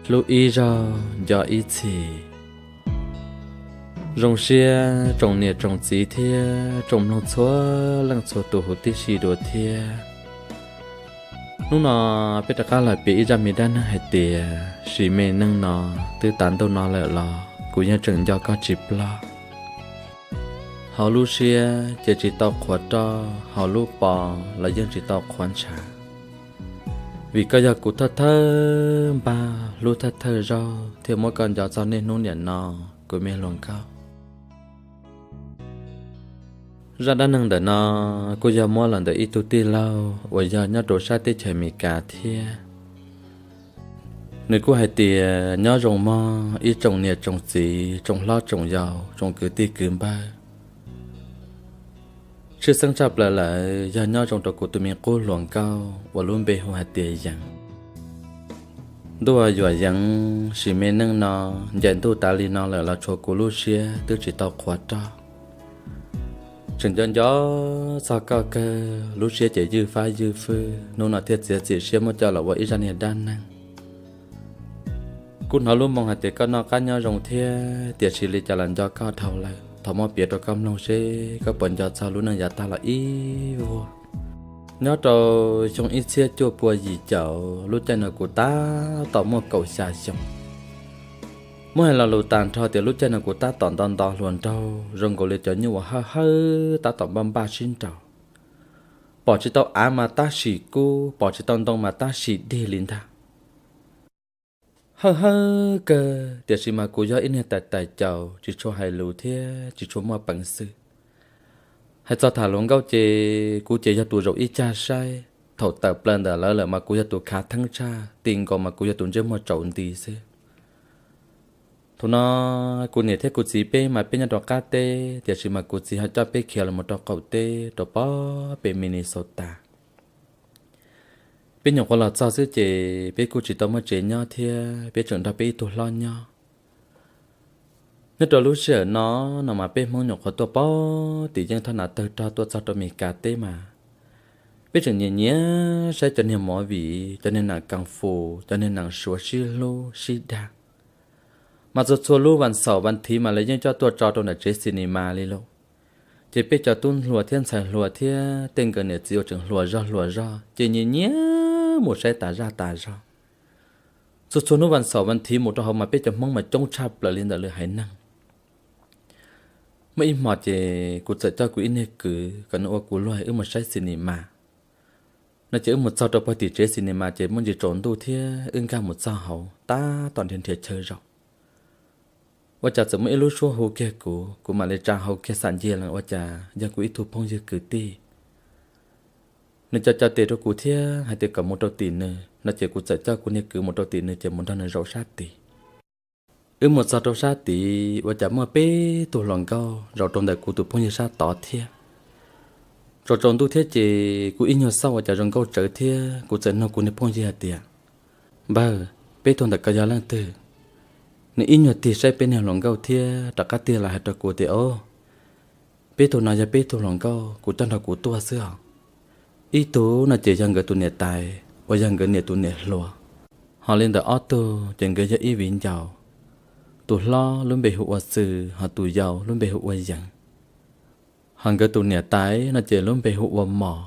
Hlub ib zaug nco ib txhis. Zoo siab tsoom niam tsoom txiv thiab tsoom mloog txhua leej txhua tus huv tib si dua thiab. Hnub no peb rov qab los piav ib zaj me dab neeg hais tias sim me neej no twb tav ntuj no lawm los kuv yeej tseem nco koj tsis ploj. Hauv lub siab ces tsis tau qhuav roj, hauv lub pos los yeej tsis tau qhuav ntshav. Vim koj yog kuv thawj thawj npag hlub thawj thawj zaug thiaj muab koj nco txog niaj hnub niam no, kuv me hluas nkauj. Zaj dab neeg ntawm no kuj yog muab los ntawm ib tug tij laug uas yog nyob rau sab teb chaws Amelikas thiab. Nws kuj hais tias nyob zoo mog ib tsoom niam tsoom txiv, tsoom hlob tsoom yau, tsoom kwv tij kwv npawg. Tshwj xeeb tshaj plaws lawm yog nyob zoo rau kuv tus me qub hluas nkauj uas lub npe hu hais tias Yeev. Ntuj yuam Yeev, sim me neej no ncaim ntuj tas li no lawm los tshuav kuv lub siab twb tsis tau qhuav roj. Tseem nco nco txog koj kawg, lub siab ces ywj fab ywj fwj, hnub no thiaj txiav txim siab muab coj los ua ib zaj niag dab neeg. Kuj hnov lub moo hais tias koj noj qab nyob zoo thiab, tiam sis li cas los nco koj dhau lawm, thov muab piav rau koj mloog seb koj puas nco txog lub neej yav tag los ib vuag. Nyob rau xyoo ib txhiab cuaj pua yim caum, lub caij no kuv tab tom muaj kaum xya xyoo. Muab hais lo lus tag nrho tias lub caij no kuv tab tom nto nto hluas nraug zoo nkaus li cov nyuj uas hawj hawj tab tom npaj npaj sib nraus. Pom tsis tau av mas tab sis kub, pom tsis tau ntoo mas tab sis dig li ntag. Hawj hawj kawg, tiam sis mas kuv yog ib niag tais tais caus tsis tshua hais lus thiab tsis tshua muaj peev xwm. Hais txog tham hluas nkauj ces kuv ces yog tus zaum ib cag saib, thaum tawm plaws ntawm lawv lawm mas kuv yog tus khav theeb tshaj, ti nkaus mas kuv yog tus ntsej muag tsaus nti xwb. Thaum no kuv niam thiab kuv txiv peb mas peb nyob rau qab teb, tiam sis mas kuv txiv ho coj peb khiav los mus rau qaum teb rau pem Minnesota. Peb nyuam qhuav los txog xwb ces peb kuj tsis tau muaj tsev nyob thiab, peb tseem nrog peb ib tug hlob nyob. Nyob rau lub sij hawm no, no mas peb Hmoob nyuam qhuav tuaj pog tim yeej thoj nas tawg rog tuaj txog rau Amelikas teb mas peb tseem nyiam nyiam saib cov niag movie, cov niag nam kas fus, cov niag nam suav sib hlub sib dag. Mas txhua txhua lub vas xaum vas thiv mas lawv yeej coj tuaj tso rau ntawm tsev cinema li lauj. Ces peb cov tub hluas thiab ntxhais hluas thiab tej nkawd niam txiv uas tseem hluas zog hluas zog ces nyiam nyiam mus saib tas zaj tas zog. Txhua txhua hnub vas xaum vas thiv mus rau hauv mas peb cov Hmoob mas coob tshaj plaws li ntawm lwm haiv neeg. Muaj ib hmos ces kuv txawm coj kuv ib niag kwv kom nws ua kuv luag wb mus saib cinema. No ces wb mus txog rau pog tim tsev cinema ces muaj ntsis tsaus ntuj thiab wb nkag mus txog hauv tab tom nrhiav nrhiav chaw zaum, ua cas txawm muaj ib lub suab hu kiag kuv, kuv mam li tsa hau kiag xam ncig lees ua cas yog kuv ib tug phooj ywg kwv tij. Nws co co tes rau kuv thiab hais tias kom mus rau tim nws, no ces kuv txawm coj kuv niag kwv mus rau tim nws ces mus nrog nws zaum sab tid. Wb mus txog rau sab tid ua cas muaj peb tug hluas nkauj zaum rau ntawm kuv tus phooj ywg sab tod thiab. Tsaus tsaus ntuj thiab ces kuv ib nyuag xauj ua cas zoo nkauj tsawv thiab kuv txawm nug kuv niag phooj ywg hais tias, Npawg, peb tug ntawm ko yog leej twg? Nws ib nyuag tig saib peb niag hluas nkauj thiab rov qab tig los hais rau kuv tias, Au, peb tug no yog peb tug hluas nkauj kuv coj nrog kuv tuaj xwb os. Ib tug no ces yog nkawd tus niam tais uas yog nkawd niam tus niam hluas, ho li ntawm ob tug ces nkawd yog ib viv ncaus. Tus hlob lub npe hu ua Xwm, ho tus yau lub npe hu ua Yeev. Ho nkawd tus niam tais no ces lub npe hu ua Mos.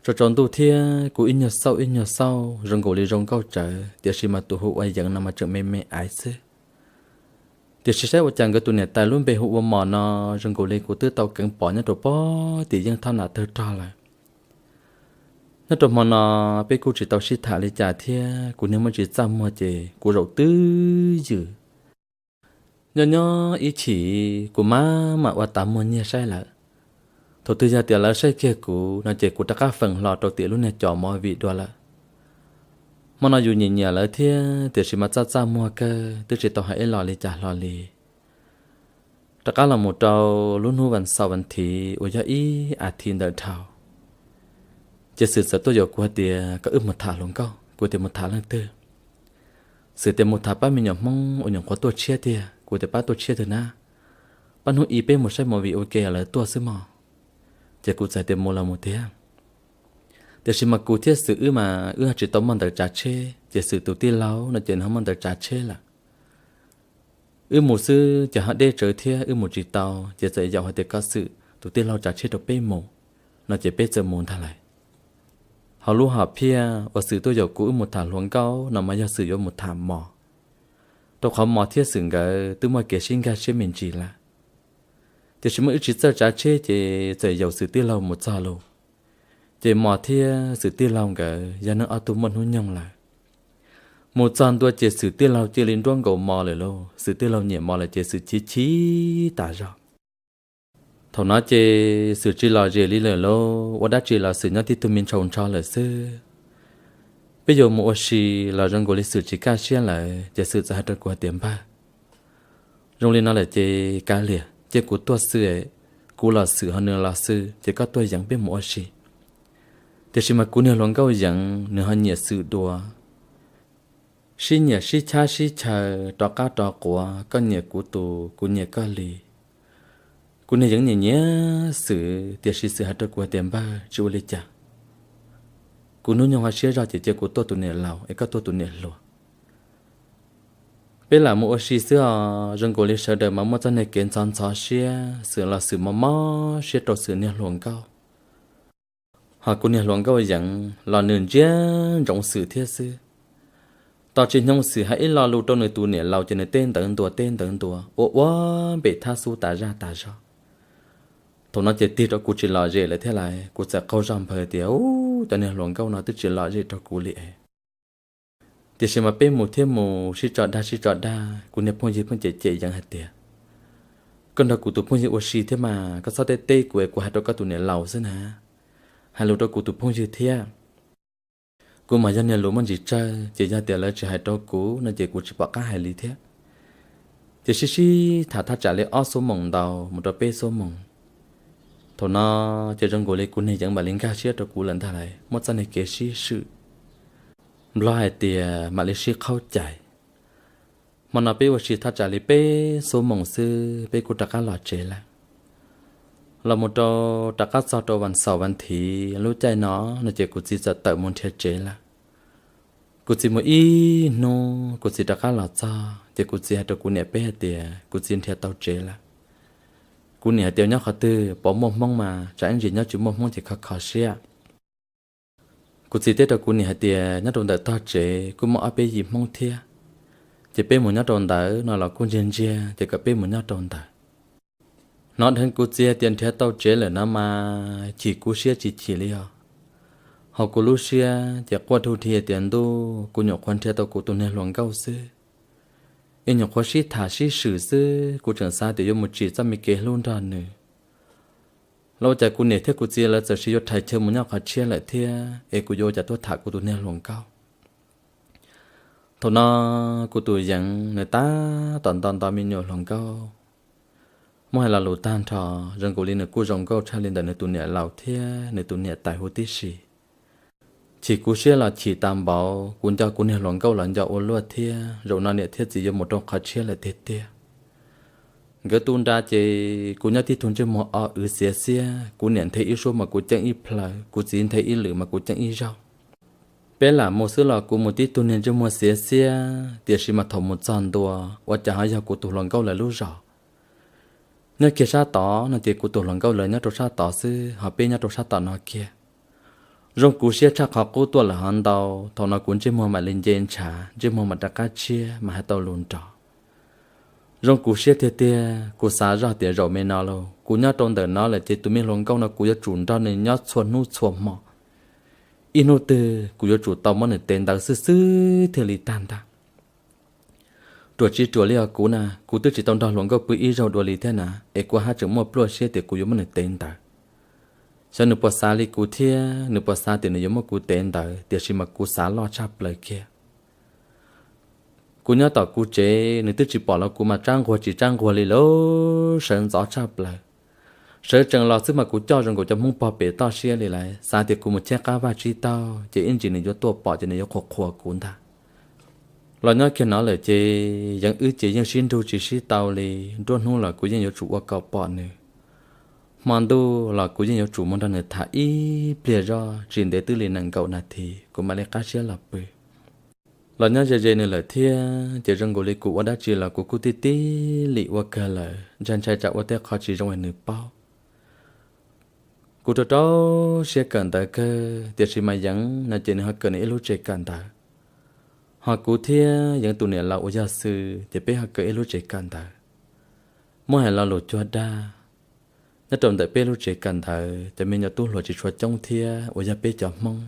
Tsaus tsaus ntuj thiab kuv ib nyuag xauj ib nyuag xauj zoo nkaus li zoo nkauj tsawv, tiam sis mas tus hu ua Yeev no mas tseem me me aiv xwb. Tiam sis saib ua cas nkawd tus niam tais lub npe hu ua Mos no zoo nkaus li kuv twb tau keev pom nyob rau pog tim yeej thoj nas tawg rog lawm. Nyob rau hmo no peb kuj tsis tau sib tham li cas thiab kuv niag muaj tsis txaj muag ces kuv zaum twb ywm. Nyob nyob ib chim kuv mam mam ua tas muag nyiag saib lawm. Thaum twg yog tias lawv saib kiag kuv no ces kuv rov qab feem hlo rau tim lub niag cov movie dua lawm. Hmo no yus nyiam nyiam lawv thiab tiam sis mas txaj txaj muag kawg twb tsis tau hais ib los li cas hlo li. Rov qab los mus rau lub hnub vas xaum vas thiv uas yog ib as thiv ntawm dhau, ces Xwm txawm tuaj yaum kuv hais tias kom wb mus tham hluas nkauj. Kuv tias mus tham leej twg? Xwm tias mus tham pab me nyuam Hmoob uas nyuam qhuav tuaj tshiab tiag. Kuv tias pab tuaj tshiab twg na? Pab hnub i peb mus saib movie ua ke lawv tuaj xwb mog. Ces kuv txawm tias mus los mus tiag. Tiam sis mas kuv thiab Xwm wb mas wb ho tsis tau muaj ntawv tsav tsheb, ces Xwm tus tij laug no ces nws ho muaj ntawv tsav tsheb lawm. Wb mus xwb ces ho deb tsawv thiab wb mus tsis tau, ces txawm yaum hais tias kom Xwm tus tij laug tsav tsheb rau peb mus no ces peb txawm mus ntag lais. Ho lub hom phiaj uas Xwm tuaj yaum kuv wb mus tham hluas nkauj no mas yog Xwm yuav mus tham Mos, rau qhov Mos thiab Xwm nkawd twb muaj kev sib nkag siab me ntsis lawm. Tiam sis muaj wb tsis txawj tsav tsheb ces txawm yaum Xwm tij laug mus txog lawm. Ces Mos thiab Xwm tij laug nkawd yog neeg ob tug muaj hnub nyoog lawm. Mus txog ntua ces Xwm tij laug cia li nruab nkaus Mos lawm lauj. Xwm tij laug nyiam Mos lawm ces Xwm chim chim tas zog. Thaum no ces Xwm tsis lom zem li lawm lauj, ua dab tsi los Xwm nyob tib tug me ntshaus ntsho lawm xwb. Peb yuav mus ua si los zoo nkaus li Xwm tsis kaj siab lawm, ces Xwm txawm hais rau kuv hais tias, Npawg, zoo li no lawm ces kav liam, cia kuv tuaj xwb, kuv los Xwm ho nws los xwb, ces koj tuaj yeev peb mus ua si. Tiam sis mas kuv niag hluas nkauj yeev nws ho nyiam Xwm dua. Sib nyiam sib chab sib chaw rov qab rov quav, koj nyiam kuv tus, kuv nyiam koj li. Kuv niag yeev nyiam nyiam Xwm, tiam sis Xwm hais rau kuv hais tias, Npawg, tsis ua li cas. Kuv hnub nyoog ho siab zog ces cia kuv tuaj tus niam laus es koj tuaj tus niam hluas. Peb lam mus ua si xwb os, zoo nkaus li sawv daws mas muaj txoj niag kev ntxhov ntxhov siab, Xwm los Xwm mob mob siab rau Xwm niag hluas nkauj. Ho kuv niag hluas nkauj yeev los nws ntsia ntsoov Xwm thiab xwb. Tos tsis hnyoog Xwm hais ib lo lus rau nws tus niam laus ces nws teb ntawv ntua teb ntawv ntua ua ua npem thab xub tas zaj tas zog. Thaum no ces tig rau kuv tsis lom zem lawm thiab lauj, kuv txawm qaug zog npawg tias, Ub, cov niag hluas nkauj no twb tsis lom zem rau kuv li es. Tiam sis mas peb mus thiab mus sib tso dag sib tso dag, kuv niag phooj ywg pheej cem cem yeev hais tias, Koj nrog kuv tus phooj ywg ua si thiab mas koj txhob teb teb kuv es kuv hais rau koj tus niam laus xwb na. Hais lus rau kuv tus phooj ywg thiab. Kuv mas yog niag lus muaj ntsis tsawg, ces yog tias lawv tsis hais rau kuv no ces kuv tsis pom qab hais li thiab. Ces sib sib tham thaj tsam li ob xuab moos ntau mus rau peb xuab moos. Thaum no ces zoo nkaus li kuv niag yeev mam li nkag siab rau kuv lawm ntag lauj, muaj txoj niag kev sib swm, Nplog hais tias mam li sib qhaub cais. Hmo no peb ua si thaj tsam li peb xuab moos xwb peb kuj rov qab los tsev lawm. Los mus rau rov qab txog rau vas xaum vas thiv lub caij no, no ces kuv txiv txawm tawm mus nrhiav tsev lawm. Kuv txiv mus ib hnub kuv txiv rov qab los txog ces kuv txiv hais rau kuv niam peb hais tias kuv txiv nrhiav tau tsev lawm. Kuv niam hais tias, Nyob qhov twg, puas muaj Hmoob mas? Tsam ib ntsis nyob tsis muaj Hmoob ces kho kho siab. Kuv txiv teb rau kuv niam hais tias nyob rau ntawm tog tsev kuj muaj ob peb yim Hmoob thiab, ces peb mus nyob rau ntawd no los kuj ntsiag ntsiag, ces kom peb mus nyob rau ntawd. Hnov dheev kuv txiv hais tias nrhiav tau tsev lawm no mas chim kuv siab tsis chim li os. Ho kuv lub siab ces quaj dug dhi tias ntuj, kuv nyuam qhuav nrhiav tau kuv tus niag hluas nkauj xwb, es nyuam qhuav sib tham sib swm xwb, kuv tseem xav tias yuav mus tsim txoj me kev hlub nrog nws. Los ua cas kuv niam thiab kuv txiv lawv txawm sis yuav rhais chaw mus nyob qhov tshiab lawm thiab, es kuv yuav ua cas tuaj tham kuv tus niag hluas nkauj? Thaum no kuv tus yeev nws tab tom nto nto me nyuam hluas nkauj, muab hais lo lus tag nrho, zoo nkaus li nws kuj zoo nkauj tshaj li ntawm nws tus niam laus thiab nws tus niam tais huv tib si. Chim kuv siab los chim tas npaum, kuv nco kuv niag hluas nkauj los nco ua luaj thiab. Zaum no niam thiab txiv yuav mus rau qhov tshiab lawm tiag tiag. Nkawd tu nra ces kuv nyob tib tug ntsej muag o wv xiav xiab, kuv niam nthe ib suab mas kuv ceeb ib plhaw, kuv txiv nthe ib lwm mas kuv ceeb ib zaug. Peb lam mus xwb los kuv mus tib tug niag ntsej muag xiav xiab, tiam sis mas thaum mus txog ntua ua cas ho yog kuv tus hluas nkauj lawv lub zos. Nyob kiag sab tod no ces kuv tus hluas nkauj lawv nyob rau sab tod xwb, ho peb nyob rau sab tom no kiag. Zoo kuv siab tshaj qhov qub tuaj lawm hov ntau, thaum no kuv ntsej muag mam li nce ntshav, ntsej muag mam rov qab tshiab mas hais tau lus nrov. Zoo kuv siab tiag tiag, kuv xav zoj tias zaum me no lauj, kuv nyob rau ntawm no lawm ces tus me hluas nkauj no kuv yuav tsum nrog nws nyob txhua hnub txhua hmo. Ib hnub twg kuv yuav tsum tau muab nws tev ntawd xwb xwb thiaj li tag ntag. Ruam tsis ruam li os kuv na, kuv twb tsis tau nrog hluas nkauj pw ib zaug dua li thiab na, es kuv haj tseem muaj pluaj siab tias kuv yuav muab nws tev ntawd. Xyov nws puas xav li kuv thiab, nws puas xav tias nws yuav muab kuv tev ntawd, tiam sis mas kuv xav loj tshaj plaws kiag. Kuv nyob tom kuv tsev, nws twb tsis pom los kuv mas tsab nquag tsis tsab nquag li lauj, sawv ntxov tshaj plaws. Sawv tsees los xwb mas kuv coj zoo nkaus cov Hmoob pog pem toj siab li lawm, xav tias kuv mus cheb qab vaj tsib taug ces ib ntsis nws yuav tuaj pom ces nws yuav qhuas qhuas kuv ntag. Los nyob kiag no lawm ces yeej wb ces yeej sib nrug tsis sib tau li, nruab hnub los kuv yeej yuav tsum ua kom pom nws. Hmo ntuj los kuv yeej yuav tsum mus nrog nws tham ib pliag zog, tsis ntev twb li nees nkaum nas this kuv mam li qab siab los pw. Los nyob ze ze nws lawm thiab ces zoo nkaus li kuv ua dab tsi los kuv kuj tib tib lim ua kawg lawm, ntshai ntshai tsam ua tej qho tsis zoo es nws paub. Kuv rau rau siab kawm ntawv kawg, tiam sis mas Yeev no ces nws ho kawm nws ib lub tsev kawm ntawv, ho kuv thiab Yeev tus niam laus uas yog Xwm ces peb ho kawm ib lub tsev kawm ntawv. Muab hais lo lus cuag dag, nyob rau ntawm peb lub tsev kawm ntawv cov me nyuam tub hluas tsis tshua coob thiab uas yog peb cov Hmoob.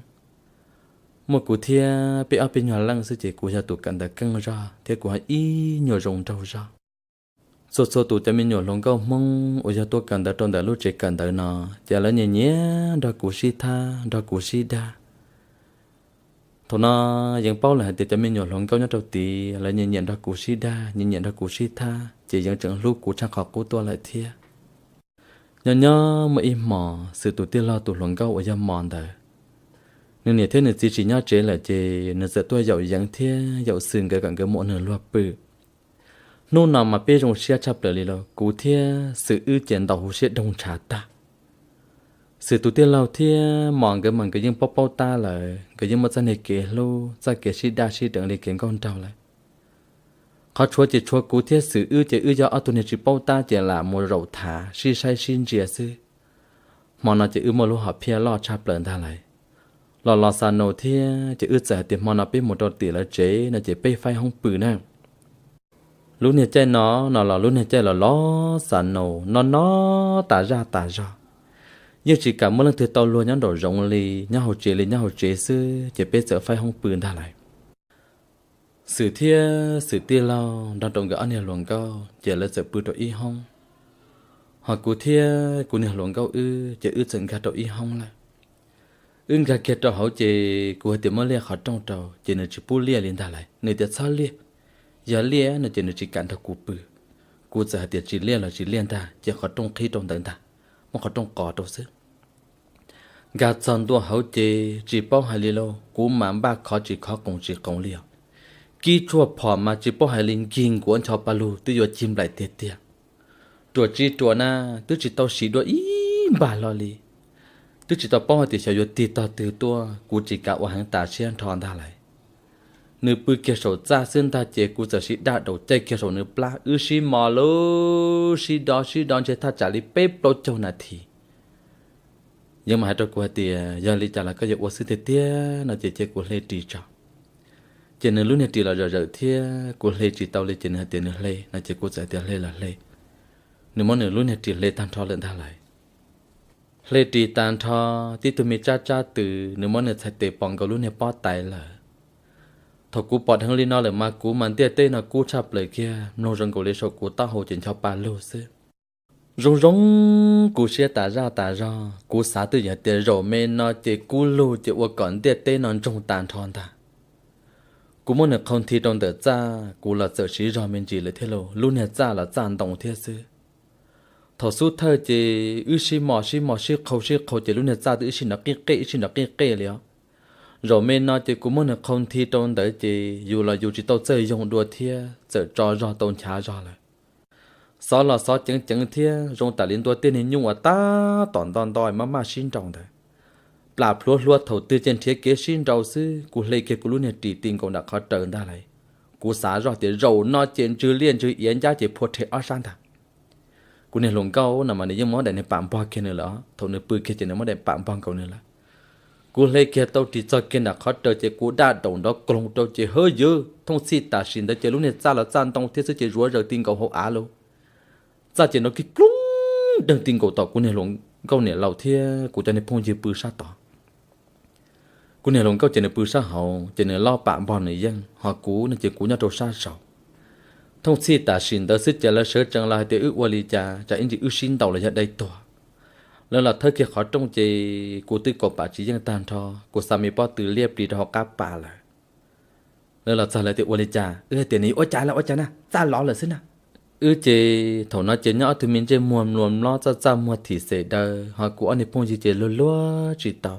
Muaj kuv thiab peb ob peb nyuag leej xwb ces kuv yog tus kawm ntawv keej zog thiab kuv ho ib nyuag zoo nraug zog. Txhua txhua tus cov me nyuam hluas nkauj Hmoob uas yog tuaj kawm ntawv rau ntawm lub tsev kawm ntawv no ces lawv nyiam nyiam nrog kuv sib thab nrog kuv sib dag. Thaum no Yeev paub lawm hais tias cov me nyuam hluas nkauj nyob rau tid lawv nyiam nyiam nrog kuv sib dag, nyiam nyiam nrog kuv sib thab ces Yeev tseem hlub kuv tshaj qhov qub tuaj lawm thiab. Nyob nyob muaj ib hmos Xwm tus tij laug tus hluas nkauj uas yog Mos ntawd, nws niam thiab nws txiv tsis nyob tsev lawm ces nws txawm tuaj yaum Yeev thiab yaum Xwm nkawd kom nkawd mus ua nws luag pw. Hnub no mas peb zoo siab tshaj plaws li lauj, kuv thiab Xwm wb ces ntaus hauv siab doog ntshav tag. Xwm tus tij laug thiab Mos nkawd mas nkawd yeej paub paub tab lawm, nkawd yeej muaj txoj niag kev hlub txoj kev sib daj sib deev li kev nkauj nraug lawm. Qhov tshuav ces tshuav kuv thiab Xwm wb ces wb yog ob tug niag tsis paub tab ces lam mus zaum thav sib saib sib ntsia xwb. Hmo no ces wb muaj lub hom phiaj loj tshaj plaws ntag lawm. Los los xa nus thiab ces wb txawm hais tias hmo no peb mus rau tim lawv tsev no ces peb faib hoob pw na. Lub niag caij no no los lub niag caij los los xa nus no no tas zaj tas zog, yeej tsis kam muaj leej twg tau luag nyob nraum zoov li, nyob hauv tsev li nyob hauv tsev xwb ces peb txawm faib hoob pw ntag lawm. Xwm thiab Xwm tij laug nrog rau nkawd ob niag hluas nkauj ces lawv txawm pw rau ib hoob, ho kuv thiab kuv niag hluas nkauj wb ces wb txawm nkag rau ib hoob lawm. Wb nkag kiag rau hauv ces kuv hais tias muab liaj qhov rooj rau ces nws tsis pub liaj li ntag lawm, nws tias txhob liaj, yog liaj no ces nws tsis kam nrog kuv pw. Kuv txawm hais tias tsis liaj los tsis liaj ntag, cia qhov rooj qhib rau ntawd ntag, muab qhov rooj qos rau xwb. Nkag txog ntua hauv ces tsis paub hais li lauj, kuv mas npaj khov tsis khov qoos tsis qoos li os. Kib tshuaj phom mas tsis paub hais li, nkig nkuav ncho pa lug twb yuav cig nplaim tiag tiag. Ruam tsis ruam na, twb tsis tau siv dua ib npag hlo li. Twb tsis tau paub hais tias xyov yuav tig tog twg tuaj, kuv tsis kam ua heev tas siab nrho ntag lawm. Nws pw kiag saum txaj xwb ntag ces kuv txawm siv daj daum caij kiag saum nws plab, wb sib mos lub sib do sib do ntshe thaj tsam li peb plaub caug nas this. Yeev mas hais rau kuv hais tias yog li cas los koj yuav ua xwb tiag tiag no ces cia kuv hle ris tso. Ces nws lub niag ris los zom zawm thiab kuv hle tsis tau li ces nws hais tias nws hle no ces kuv txawm hais tias hle los hle. Nws muab nws lub niag ris hle tag nrho lawm ntag lawm. Hle ris tag nrho, tib tug me tsab tsab tw, nws muab nws txhais tes pos nkaus lub niag pob tais lawm. Thaum kuv pom dheev li no lawm mas kuv mas ntiaj teb no kub tshaj plaws kiag, mloog zoo nkaus li saum kuv taub hau ces ncho pa lug xwb. Zoo zoo kuv siab tas zaj tas zog, kuv xav twj ywm hais tias zaum me no ces kub lug ces ua kom ntiaj teb no ntsoog tas nrho ntag. Kuv muab nws qhau nthi rau ntawm txaj, kuv los txawm siv zog me ntsis lawm thiab lauj, lub niag txaj los txaj ntoo thiab xwb. Thaum xub thawj ces wb sib mos sib mos sib qhau sib qhau ces lub niag txaj twb ib sij nrov qij qej ib sij nrov qij qej li os. Zaum me no ces kuv muab nws qhau nthi rau ntawd ces yus los yus tsis tau txawj yoog dua thiab txawm tso zog tau nchav zog lawm. Xov los xov ceev ceev thiab zoo tam li ntua tej niag nyuj uas tab tom nto nto maj maj sib nraus ntawd. Plam plhuav hlua thaum twg ces nrhiav kev sib nraus xwb, kuv hle kiag kuv lub niag ris ti nkaus nram qhov raws ntag lawm. Kuv xav zoj tias zaum no ces ntswg liaj ntswg iav ncab ces phua rhe ob sab ntag. Kuv niag hluas nkauj no mas nws yeej muab daim niag pam npog kiag nws lawm, thaum nws pw kiag ces nws muab daim pam npog nkaus nws lawm. Kuv hle kiag tau ris txog kiag nram qhov raws ces kuv daj daum nrov kloog rau ces hawb yawv thooj txhij tam sim ntawd ces lub niag txaj los txaj ntoo thiab xwb ces zuav zaws ti nkaus hauv av lauj. Txaj ces nrov kig kloog deeg ti nkaus tom kuv niag hluas nkauj niam laus thiab kuv cov niag phooj ywg pw sab tod. Kuv niag hluas nkauj ces nws pw sab hauv ces nws lob pam npog nws yeej, ho kuv no ces kuv nyob rau sab saud. Thooj txhij tam sim ntawd xwb ces lawv sawv tsees los hais tias wb ua li cas, tsam ib ntsis wb sib ntaus los yog dai tuag. Lawv los thawb kiag qhov rooj ces kuv twb kaum pam tsis yeej tag nrho, kuv xa me pob tw liab plis rau hauv qab pas lawm. Lawv los txog lawv tias ua li cas, wb hais tias nws ua cas los ua cas na, txaj lov lawm xwb na. Wb ces thaum no ces nyob ob tug me ntsej muag mluas mlob txaj txaj muag thim xem daws, ho kuv ob niag phooj ywg ces luag luag tsis tau.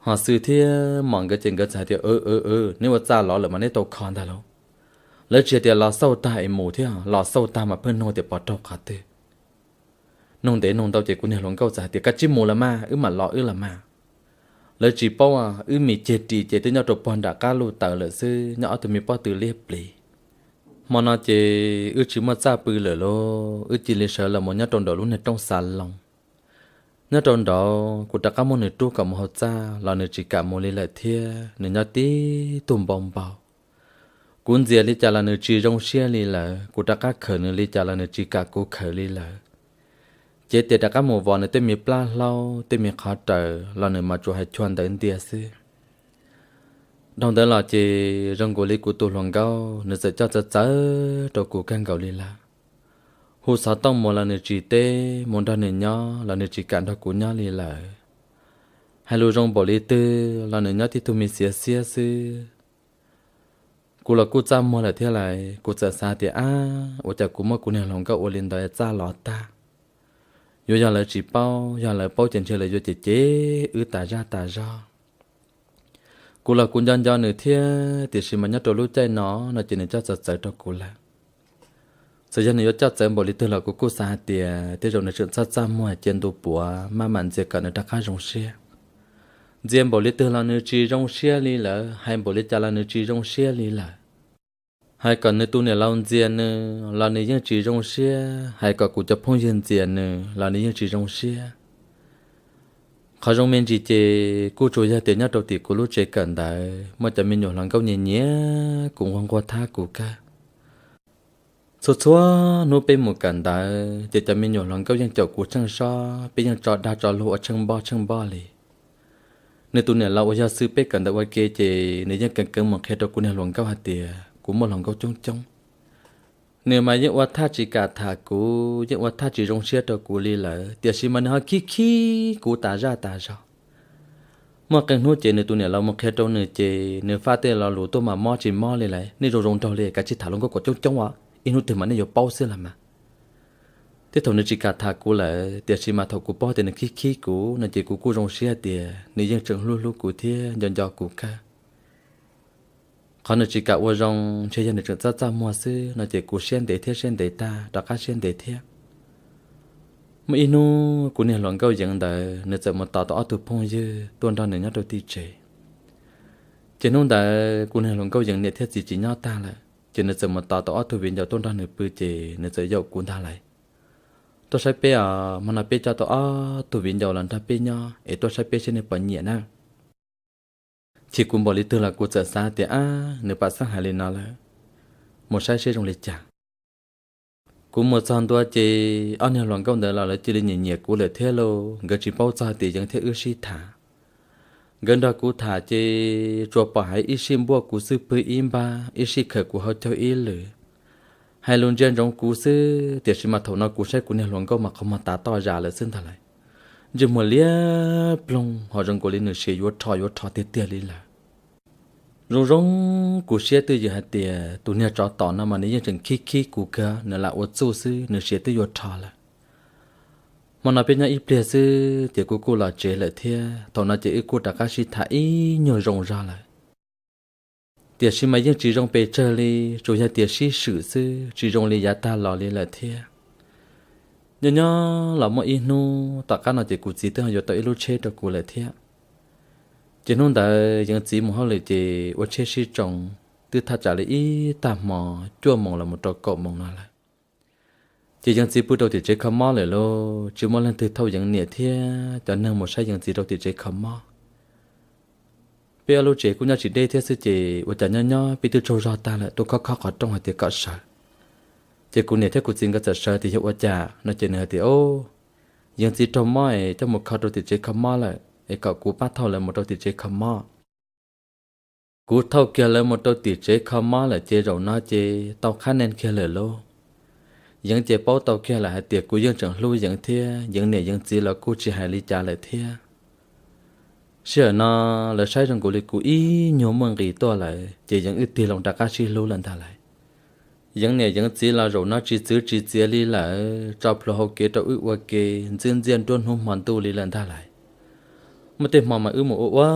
Ho Xwm thiab Mom nkawd ces nkawd txawm hais tias, neb ua txaj lov lawm mas neb tau kho ntag lauj. Lawv tsis hais tias los xauj tag es mus thiab, los xauj tag mas pheej nug tias pov raug qhov twg. Nug ntev nug ntau ces kuv niag hluas nkauj txawm hais tias, Koj tsis mus lawm mas, wb mam los wb los mas. Lawv tsis paub, wb mis ceg ris ces twb nyob rau pog nram qab luj taws lawm xwb, nyob ob tug me pob tw liab plis. Hmo no ces wb tsis muaj txaj pw lawm lauj, wb cia li sawv los mus nyob rau nraum lub niag rooj xas loos. Nyob rau nraud kuv rov qab muab nws rub kom mus hauv txaj los nws tsis kam mus li lawm thiab, nws nyob tib tug npau npau. Kuv ntxias li cas los nws tsis zoo siab li lawm, kuv rov qab khawm nws li cas los nws tsis kam kuv khawm li lawm. Cev tes rov qab mus vos nws tej me plab hlaub tej me qhov raws los nws mas tsuas hais chua ntawv ntiag xwb. Dhau ntawd los ces zoo nkaus li kuv tus hluas nkauj nws txawm coj txawv txawv rau kuv kawg nkaus li lawm. Hu xov tooj mus los nws tsis teb, mus nrog nws nyob los nws tsis kam nrog kuv nyob li lawm. Hais lus zoo npaum li twg los nws nyob tib tug me xiav xiab xwb. Kuv los kuj txaj muag lawm thiab lawm, kuv txawm xav tias, Ab, ua cas kuv muab kuv niag hluas nkauj ua li ntawd txaj los tag? Yuav yog lawv tsis paub, yog lawv paub ces ntshe lawv yuav cem cem wb tas zaj tas zog. Kuv los kuv nco nco nws thiab, tiam sis mas nyob rau lub caij no no ces nws coj txawv txawv rau kuv lawm. Txawm yog nws yuav coj txawv npaum li twg los kuv kuj xav hais tias tej zaum nws tseem txaj txaj muag cia ntu puav maj mam ntxias kom nws rov qab zoo siab. Ntxias npaum li twg los nws tsis zoo siab li lawm, hais npaum li cas los nws tsis zoo siab li lawm. Hais kom nws tus niam laus ntxias nws los nws yeej tsis zoo siab, hais kom kuv cov phooj ywg ntxias nws los nws yeej tsis zoo siab. Qhov zoo me ntsis ces kuj tsuas yog tias nyob rau tim kuv lub tsev kawm ntawv muaj cov me nyuam hluas nkauj nyiam nyiam kuv, nquag nquag thab kuv kawg. Txhua txhua hnub peb mus kawm ntawv ces cov me nyuam hluas nkauj yeej caum kuv tsheej sob, peb yeej tso dag tso luag ua tsheej npoj tsheej npoj li. Nws tus niam laus uas yog xwb peb kawm ntawv ua ke ces nws yeej keev keev mus qhia rau kuv niag hluas nkauj hais tias kuv muaj hluas nkauj coob coob. Nws mas yeej ua thaj tsis kam tham kuv, yeej ua thaj tsis zoo siab rau kuv li lawm, tiam sis mas nws ho khib khib kuv tas zaj tas zog. Muaj qee hnub ces nws tus niam laus mus qhia rau nws ces nws faj tej lo lus tuaj mas mob tsis mob li lawm, nej zoo zoo nraug li kav tsij tham hluas nkauj kom coob coob os, ib hnub twg mas nej yuav paub xwb los mas. Thiab thaum nws tsis kam tham kuv lawm, tiam sis mas thaum kuv paub tias nws khib khib kuv no ces kuv kuj zoo siab tias nws yeej tseem hlub hlub kuv thiab nco nco kuv kawg. Qhov nws tsis kam ua zoo ntshe yog nws tseem txaj txaj muag xwb no ces kuv siab ntev thiab siab ntev tag rov qab siab ntev thiab. Muaj ib hnub kuv niag hluas nkauj Yeev ntawd nws txawm mus tos tau ob tug phooj ywg tuaj nrog nws nyob rau tim tsev. Ces hnub ntawd kuv niag hluas nkauj Yeev niam thiab txiv tsis nyob tag lawm, ces nws txawm mus tos tau ob tug viv ncaus tuaj nrog nws pw ces nws txawm yaum kuv ntag lais. Tuaj saib peb os, hmo no peb coj tau ob tug viv ncaus los nrog peb nyob es tuaj saib peb seb nej puas nyiam na. Chim kuv npaum li twg los kuv txawm xav tias ab, nws pam xeeb hais li no lawm, mus saib seb zoo li cas. Kuv mus txog ntua ces ob niag hluas nkauj ntawd los lawv cia li nyiam nyiam kuv lawm thiab lauj, nkawd tsis paub txog tias Yeev thiab wb sib tham. Nkawd nrog kuv tham ces tsuas pom hais ib sij npuaj kuv xwb pwg ib npab, ib sij khawm kuv hauv caug ib lwm, hais lus ntsia ntsoov kuv xwb, tiam sis mas thaum no kuv saib kuv niag hluas nkauj mas qhov muag tav toj zam lawm xwb ntag lais. Ntsej muag liab ploog ho zoo nkaus li nws siav yuav rho yuav rho tiag tiag li lawm. Zoo zoo kuv siab twj ywm hais tias tus niag tsov tom no mas nws yeej tseem khib khib kuv kawg, nws lam ua txuj xwb nws siav twb yuav rho lawm. Hmo no peb nyob ib pliag xwb ces kuv kuj los tsev lawm thiab, thaum no ces wb kuj rov qab sib tham ib nyuag zoo zog lawm. Tiam sis mas yeej tsis zoo pes tsawg li, tsuas yog tias sib swm xwb, tsis zoo li yav tag los li lawm thiab. Nyob nyob los muaj ib hnub tom qab no ces kuv txiv twb ho yuav tau ib lub tsheb rau kuv lawm thiab. Ces hnub ntawd Yeev txiv mus hauj lwm ces ua tsheb sib tsoo, twb thaj tsam li ib tag hmo cuaj moos los mus rau kaum moos no lawm. Ces Yeev txiv pw rau tim tsev kho mob lawm lauj, tsis muaj leej twg thauj Yeev niam thiab cov neeg mus saib Yeev txiv rau tim tsev kho mob. Peb ob lub tsev kuj nyob tsis deb thiab xwb ces ua cas nyob nyob peb twb tsaug zog tag lawm tuaj khob khob qhov rooj hais tias kom sawv. Ces kuv niam thiab kuv txiv nkawd txawm sawv tias yog ua cas no ces nws hais tias, Yeev txiv raug mob es coj mus kho rau tim tsev kho mob lawm es kom kuv pab thauj lawv mus rau tim tsev kho mob. Kuv thauj kiag lawv mus rau tim tsev kho mob lawm ces zaum no ces tau qhab nees kiag lawm lauj. Yeev ces paub tau kiag lawm hais tias kuv yeej tseem hlub Yeev thiab Yeev niam Yeev txiv los kuj tsis hais li cas lawm thiab. Sij hawm no lawv saib zoo nkaus li kuv ib nyuag muaj nqis tuaj lawm ces Yeev wb tig loo rov qab sib hlub lawm ntag lais. Yeev niam Yeev txiv los zaum no tsis txwv tsis txiav li lawm, tso plhuav hau kev rau wb ua ke ntxwb ntxiaj nruab hnub hmo ntuj li lawm ntag lais. Muaj tej hmo mas wb mus ua ua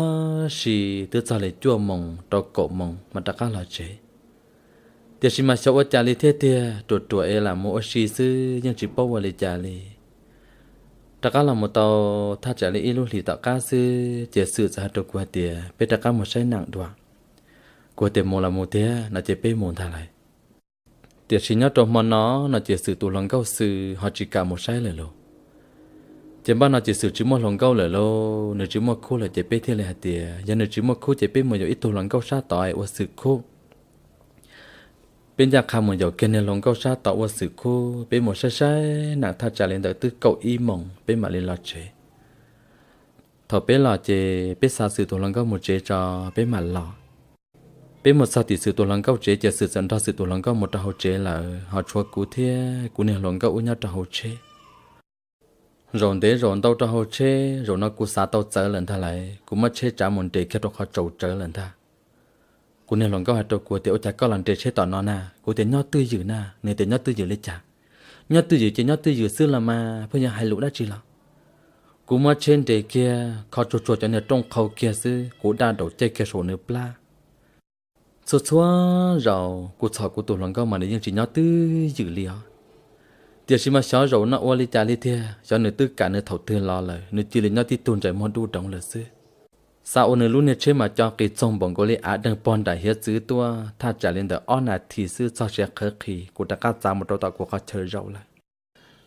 si twb txog li cuaj moos rau kaum moos mas rov qab los tsev. Tiam sis mas xyov ua cas li thiab tiag, ruam ruam es lam mus ua si xwb yeej tsis paub ua li cas li. Rov qab los mus tau thaj tsam li ib lub hlis tom qab xwb ces Xwm txawm hais rau kuv hais tias peb rov qab mus saib nees dua. Kuv tias mus los mus tiag no ces peb mus ntag lauj. Tiam sis nyob rau hmo no no ces Xwm tus hluas nkauj Xwm ho tsis kam mus saib lawm lauj. Ces npaj no ces Xwm tsis muaj hluas nkauj lawm lauj, nws tsis muaj khub lawm ces peb thiaj li hais tias yog nws tsis muaj khub ces peb mus yaum ib tug hluas nkauj sab tod ua Xwm khub. Peb ncaj qha mus yaum kiag niag hluas nkauj sab tod ua Xwm khub, peb mus saib saib nees thaj tsam li ntawd twb kaum ib moos peb mam li los tsev. Thaum peb los ces peb xa Xwm tus hluas nkauj mus tsev tso, peb mam los. Peb mus txog tim Xwm tus hluas nkauj tsev ces Xwm txawm nrog Xwm tus hluas nkauj mus rau hauv tsev lawm, ho tshuav kuv thiab kuv niag hluas nkauj wb nyob rau hauv tsheb. Zaum ntev zaum ntau rau hauv tsheb, zaum no kuv xav tau txawv lawm ntag lauj, kuv muab tsheb tsav mus nres kiag rau qhov tsaus tsawv lawm ntag. Kuv niag hluas nkauj hais rau kuv tias ua cas koj los nres tsheb tom no na? Kuv tias nyob twj ywm na. Nws tias nyob twj ywm li cas? Nyob twj ywm ces nyob twj ywm xwb los mas pheej yuav hais lus dab tsi los. Kuv muab tsheb nres kiag, kho tsuag tsuag cov niag rooj qhau kiag xwb, kuv daj daus caij kiag saum nws plab. Txhua txhua zaus kuv txhom kuv tus hluas nkauj mas nws yeej tsis nyob twj ywm li os. Tiam sis mas xyov zaum no ua li cas li tiag, xyov nws twb kam nws thaum twg los lawm, nws cia li nyob tib tug ntsais muag dub doov lawm xwb. Xav ua nws lub niag tsheb mas co qis txoog npaum nkaus li av deeg pog nram hiav txwv tuaj, thaj tsam li ntawm ob nas this xwb txog siav qhawv qhis, kuv rov qab txav mus rau tom kuv qhov chaw zaum lawm.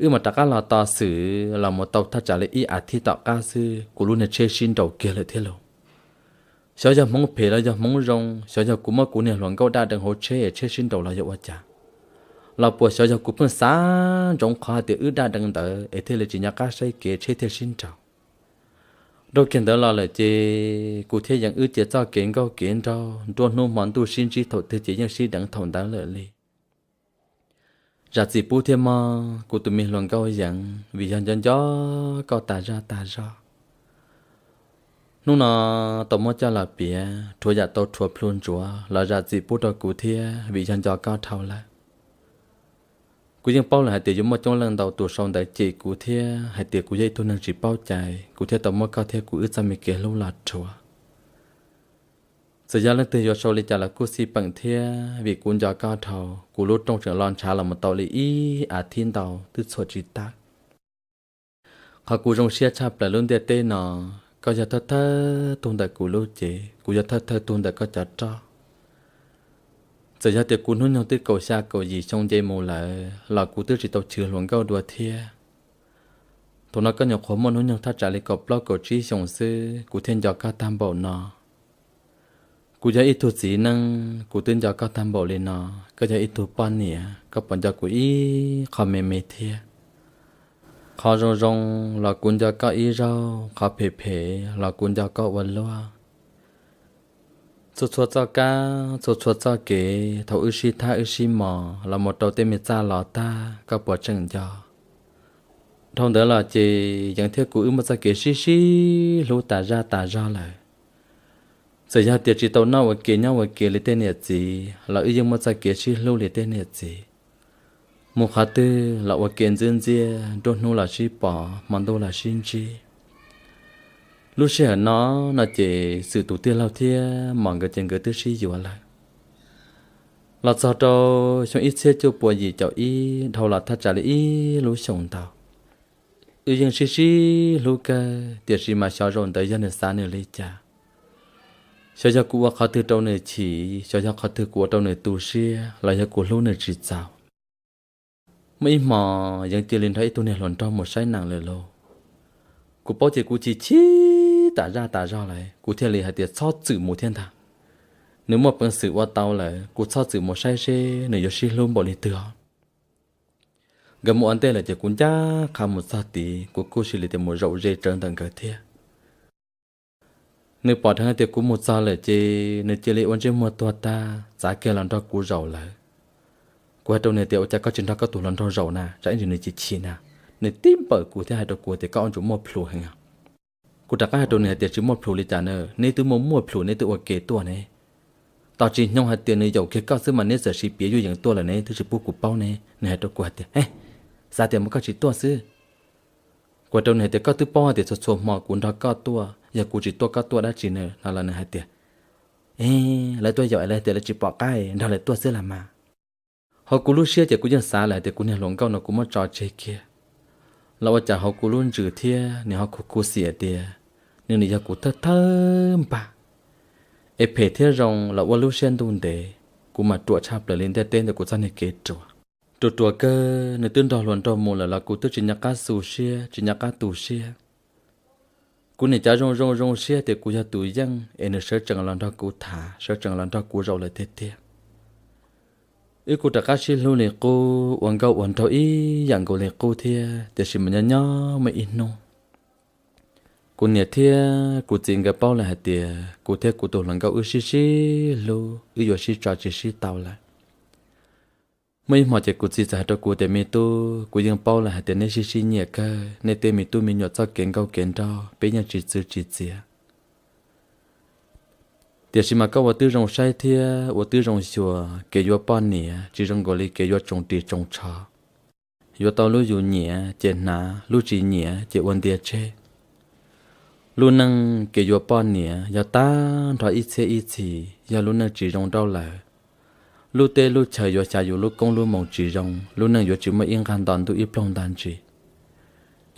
Wb mas rov qab los tos Xwm los mus tau thaj tsam li ib as thiv tom qab xwb, kuv lub niag tsheb sib nraus kiag lawm thiab lauj. Xyov yog hmoov phem los yog hmoov zoo, xyov yog kuv muab kuv niag hluas nkauj daj dees hauv tsheb es tsheb sib nraus los yog ua cas, los puas xyov yog kuv pheej xav ntsoov qhov hais tias wb daj dees ntawd es thiaj li tsis nco qab saib kev tsheb thiaj sib nraus. Dhau kiag ntawd los lawm ces kuv thiab Yeev wb ces txoj kev nkauj kev nraug nruab hnub hmo ntuj sib ntsib thaum twg ces yeej sib deev thaum ntawd lawm li. Zam txim pub thiab mog kuv tus me hluas nkauj Yeev, vim yog nco nco koj tas zaj tas zog. Hnub no tau muab coj los piav rhuav yam tau rhuav plhu ntsuav los zam txim pub rau kuv thiab vim yog nco koj dhau lawm. Kuv yeej paub lawm hais tias yuav muaj coob leej ntau tus sau ntawv cem kuv thiab hais tias kuv yog ib tug neeg tsis paub cai, kuv thiaj tau muab koj thiab kuv wb txoj me kev hlub los rhuav. Txawm yog leej twg yuav sau li cas los kuj xij peem thiab, vim kuv nco koj dhau, kuv lub rooj tseem lo ntshav los mus tau li ib as thiv ntau twb txhuam tsis tawm. Qhov kuv zoo siab tshaj plaws lub ntiaj teb no, koj yog thawj thawj tug ntawm kuv lub cev, kuv yog thawj thawj tug ntawm koj cov roj. Txawm yog tias kuv hnub nyoog twb kaum xya kaum yim xyoo nce mus lawm los kuv twb tsis tau chwv hluas nkauj dua thiab. Thaum no koj nyuam qhuav muaj hnub nyoog thaj tsam li kaum plaub kaum tsib xyoos xwb kuv thiaj nco koj tag npaum no. Kuv yog ib tug txiv neej kuv twb nco koj tag npaum li no, koj yog ib tug poj niam koj puas nco kuv ib qho me me thiab? Qhov zoo zoo los kuv nco koj ib zaug, qhov phem phem los kuv nco koj ua luaj. Txhua txhua txoj kab, txhua txhua txoj kev thaum wb sib thab wb sib mos los mus rau tej me txaj los tag koj puas tseem nco? Dhau ntawd los ces Yeev thiab kuv wb muaj txoj kev sib sib hlub tas zaj tas zog lawm. Txawm yog tias tsis tau noj ua ke nyob ua ke li tej niam txiv los wb yeej muaj txoj kev sib hlub li tej niam txiv. Mus qhov twg los ua ke ntxwb ntxiaj, nruab hnub los sib pom, hmo ntuj los sib ntsib. Lub sij hawm no, no ces Xwm tus tij laug thiab Mos nkawd ces nkawd twb sib yuav lawm. Los txog rau xyoo ib txhiab cuaj puas yim caum ib dhau los thaj tsam li ib lub xyoos ntau, wb yeej sib sib hlub kawg, tiam sis mas xyov zaum ntawd yog nws xav nws li cas. Xyov yog kuv ua qhov twg rau nws chim, xyov yog qhov twg kuv ua rau nws tu siab los yog kuv hlub nws tsis txaus. Muaj ib hmo Yeev cia li nrog ib tug niag hluas nraug mus saib nees lawm lauj. Kuv paub ces kuv chim chim tas zaj tas zog lawm, kuv thiaj li hais tias txhob txwm mus thiab ntag. Nws muaj peev xwm ua tau lawm, kuv txhob txwm mus saib seb nws yuav sib hlub npaum li twg os. Nkawd mus ua ntej lawm ces kuv ncaj qha mus txog tid, kuv kuj cia li tias mus zaum ze tsawv ntawm nkawd thiab. Nws pom dheev hais tias kuv mus txog lawm ces nws cia li ua ntsej muag tuag tag txav kiag los nrog kuv zaum lawm. Kuv hais rau nws tias ua cas koj tsis nrog koj tus hluas nraug zaum na, tsam ib ntsis nws chim chim na. Nws tib npawm kuv thiab hais rau kuv tias koj ua ntsuas muaj plhus heev. Kuv rov qab hais rau nws hais tias tsis muaj plhus li cas na, neb twb muaj muaj plhus neb twb ua ke tuaj ne. Tos tsis hnyo hais tias nws yaum kiag koj xwb mas neb txawm siv piav yuj yees tuaj lawm ne, twb tsis pub kuv paub ne. Nws hais rau kuv hais tias, e, xav tias mas koj tsis tuaj xwb. Kuv hais rau nws hais tias koj twb paub hais tias txhua txhua hmo kuv nrog koj tuaj, yog kuv tsis tuaj koj tuaj dab tsi na no los nws hais tias, e, lawv tuaj yaum es lawv tias lawv tsis pom qab nrog lawv tuaj xwb las mas. Hauv kuv lub siab ces kuv yeej xav lawm hais tias kuv niag hluas nkauj no kuv muab tso tseg kiag. los ua cas hauv kuv lub ntsws thiab nws ho khuv khuv xim tias nws nim yog kuv thawj thawj npag. Es phem thiab zoo los ua lub siab ntuj ntev, kuv mas ruam tshaj plaws li ntiaj teb ntawm kuv txoj niag kev ruam. Ruam ruam kawg, nws twb nrog hluas nraug mus lawm los kuv twb tsis nco qab xu siab, tsis nco qab tu siab. Kuv nim cav zoo zoo zoo siab tias kuv yog tus yeej es nws sawv tsees los nrog kuv tham, sawv tsees los nrog kuv zaum lawm tiag tiag. Wb kuj rov qab sib hlub li qub, ua nkauj ua nraug ib yam nkaus li qub thiab, tiam sis mas nyob nyob muaj ib hnub kuv niam thiab kuv txiv nkawd paub lawm hais tias kuv thiab kuv tus hluas nkauj wb sib sib hlub, wb yuav sib tso tsis sib tau lawm. Muaj ib hmos ces kuv txiv txawm hais rau kuv tias, me tub, kuv yeej paub lawm hais tias nej sib sib nyiam kawg, nej tej me tub me nyuam txoj kev nkauj kev nraug peb yeej tsis txwv tsis txiav. Tiam sis mas koj ua tib zoo saib thiab ua tib zoo xyuas, kev yuav poj niam tsis zoo nkaus li kev yuav tsoos ris tsoos tsho. Yuav tau lub yus nyiam ces hnav, lub tsis nyiam ces ua ntia tseg. Lub neej kev yuav poj niam yog tag nrho ib txhiab ib txhis, yog lub neej tsis zoo nraug lawm, lub teb lub chaw yuav xyav yus lub koob lub moos tsis zoo, lub neej yuav tsis muaj ib nqag nto ntuj ib ploog ntag ntsis.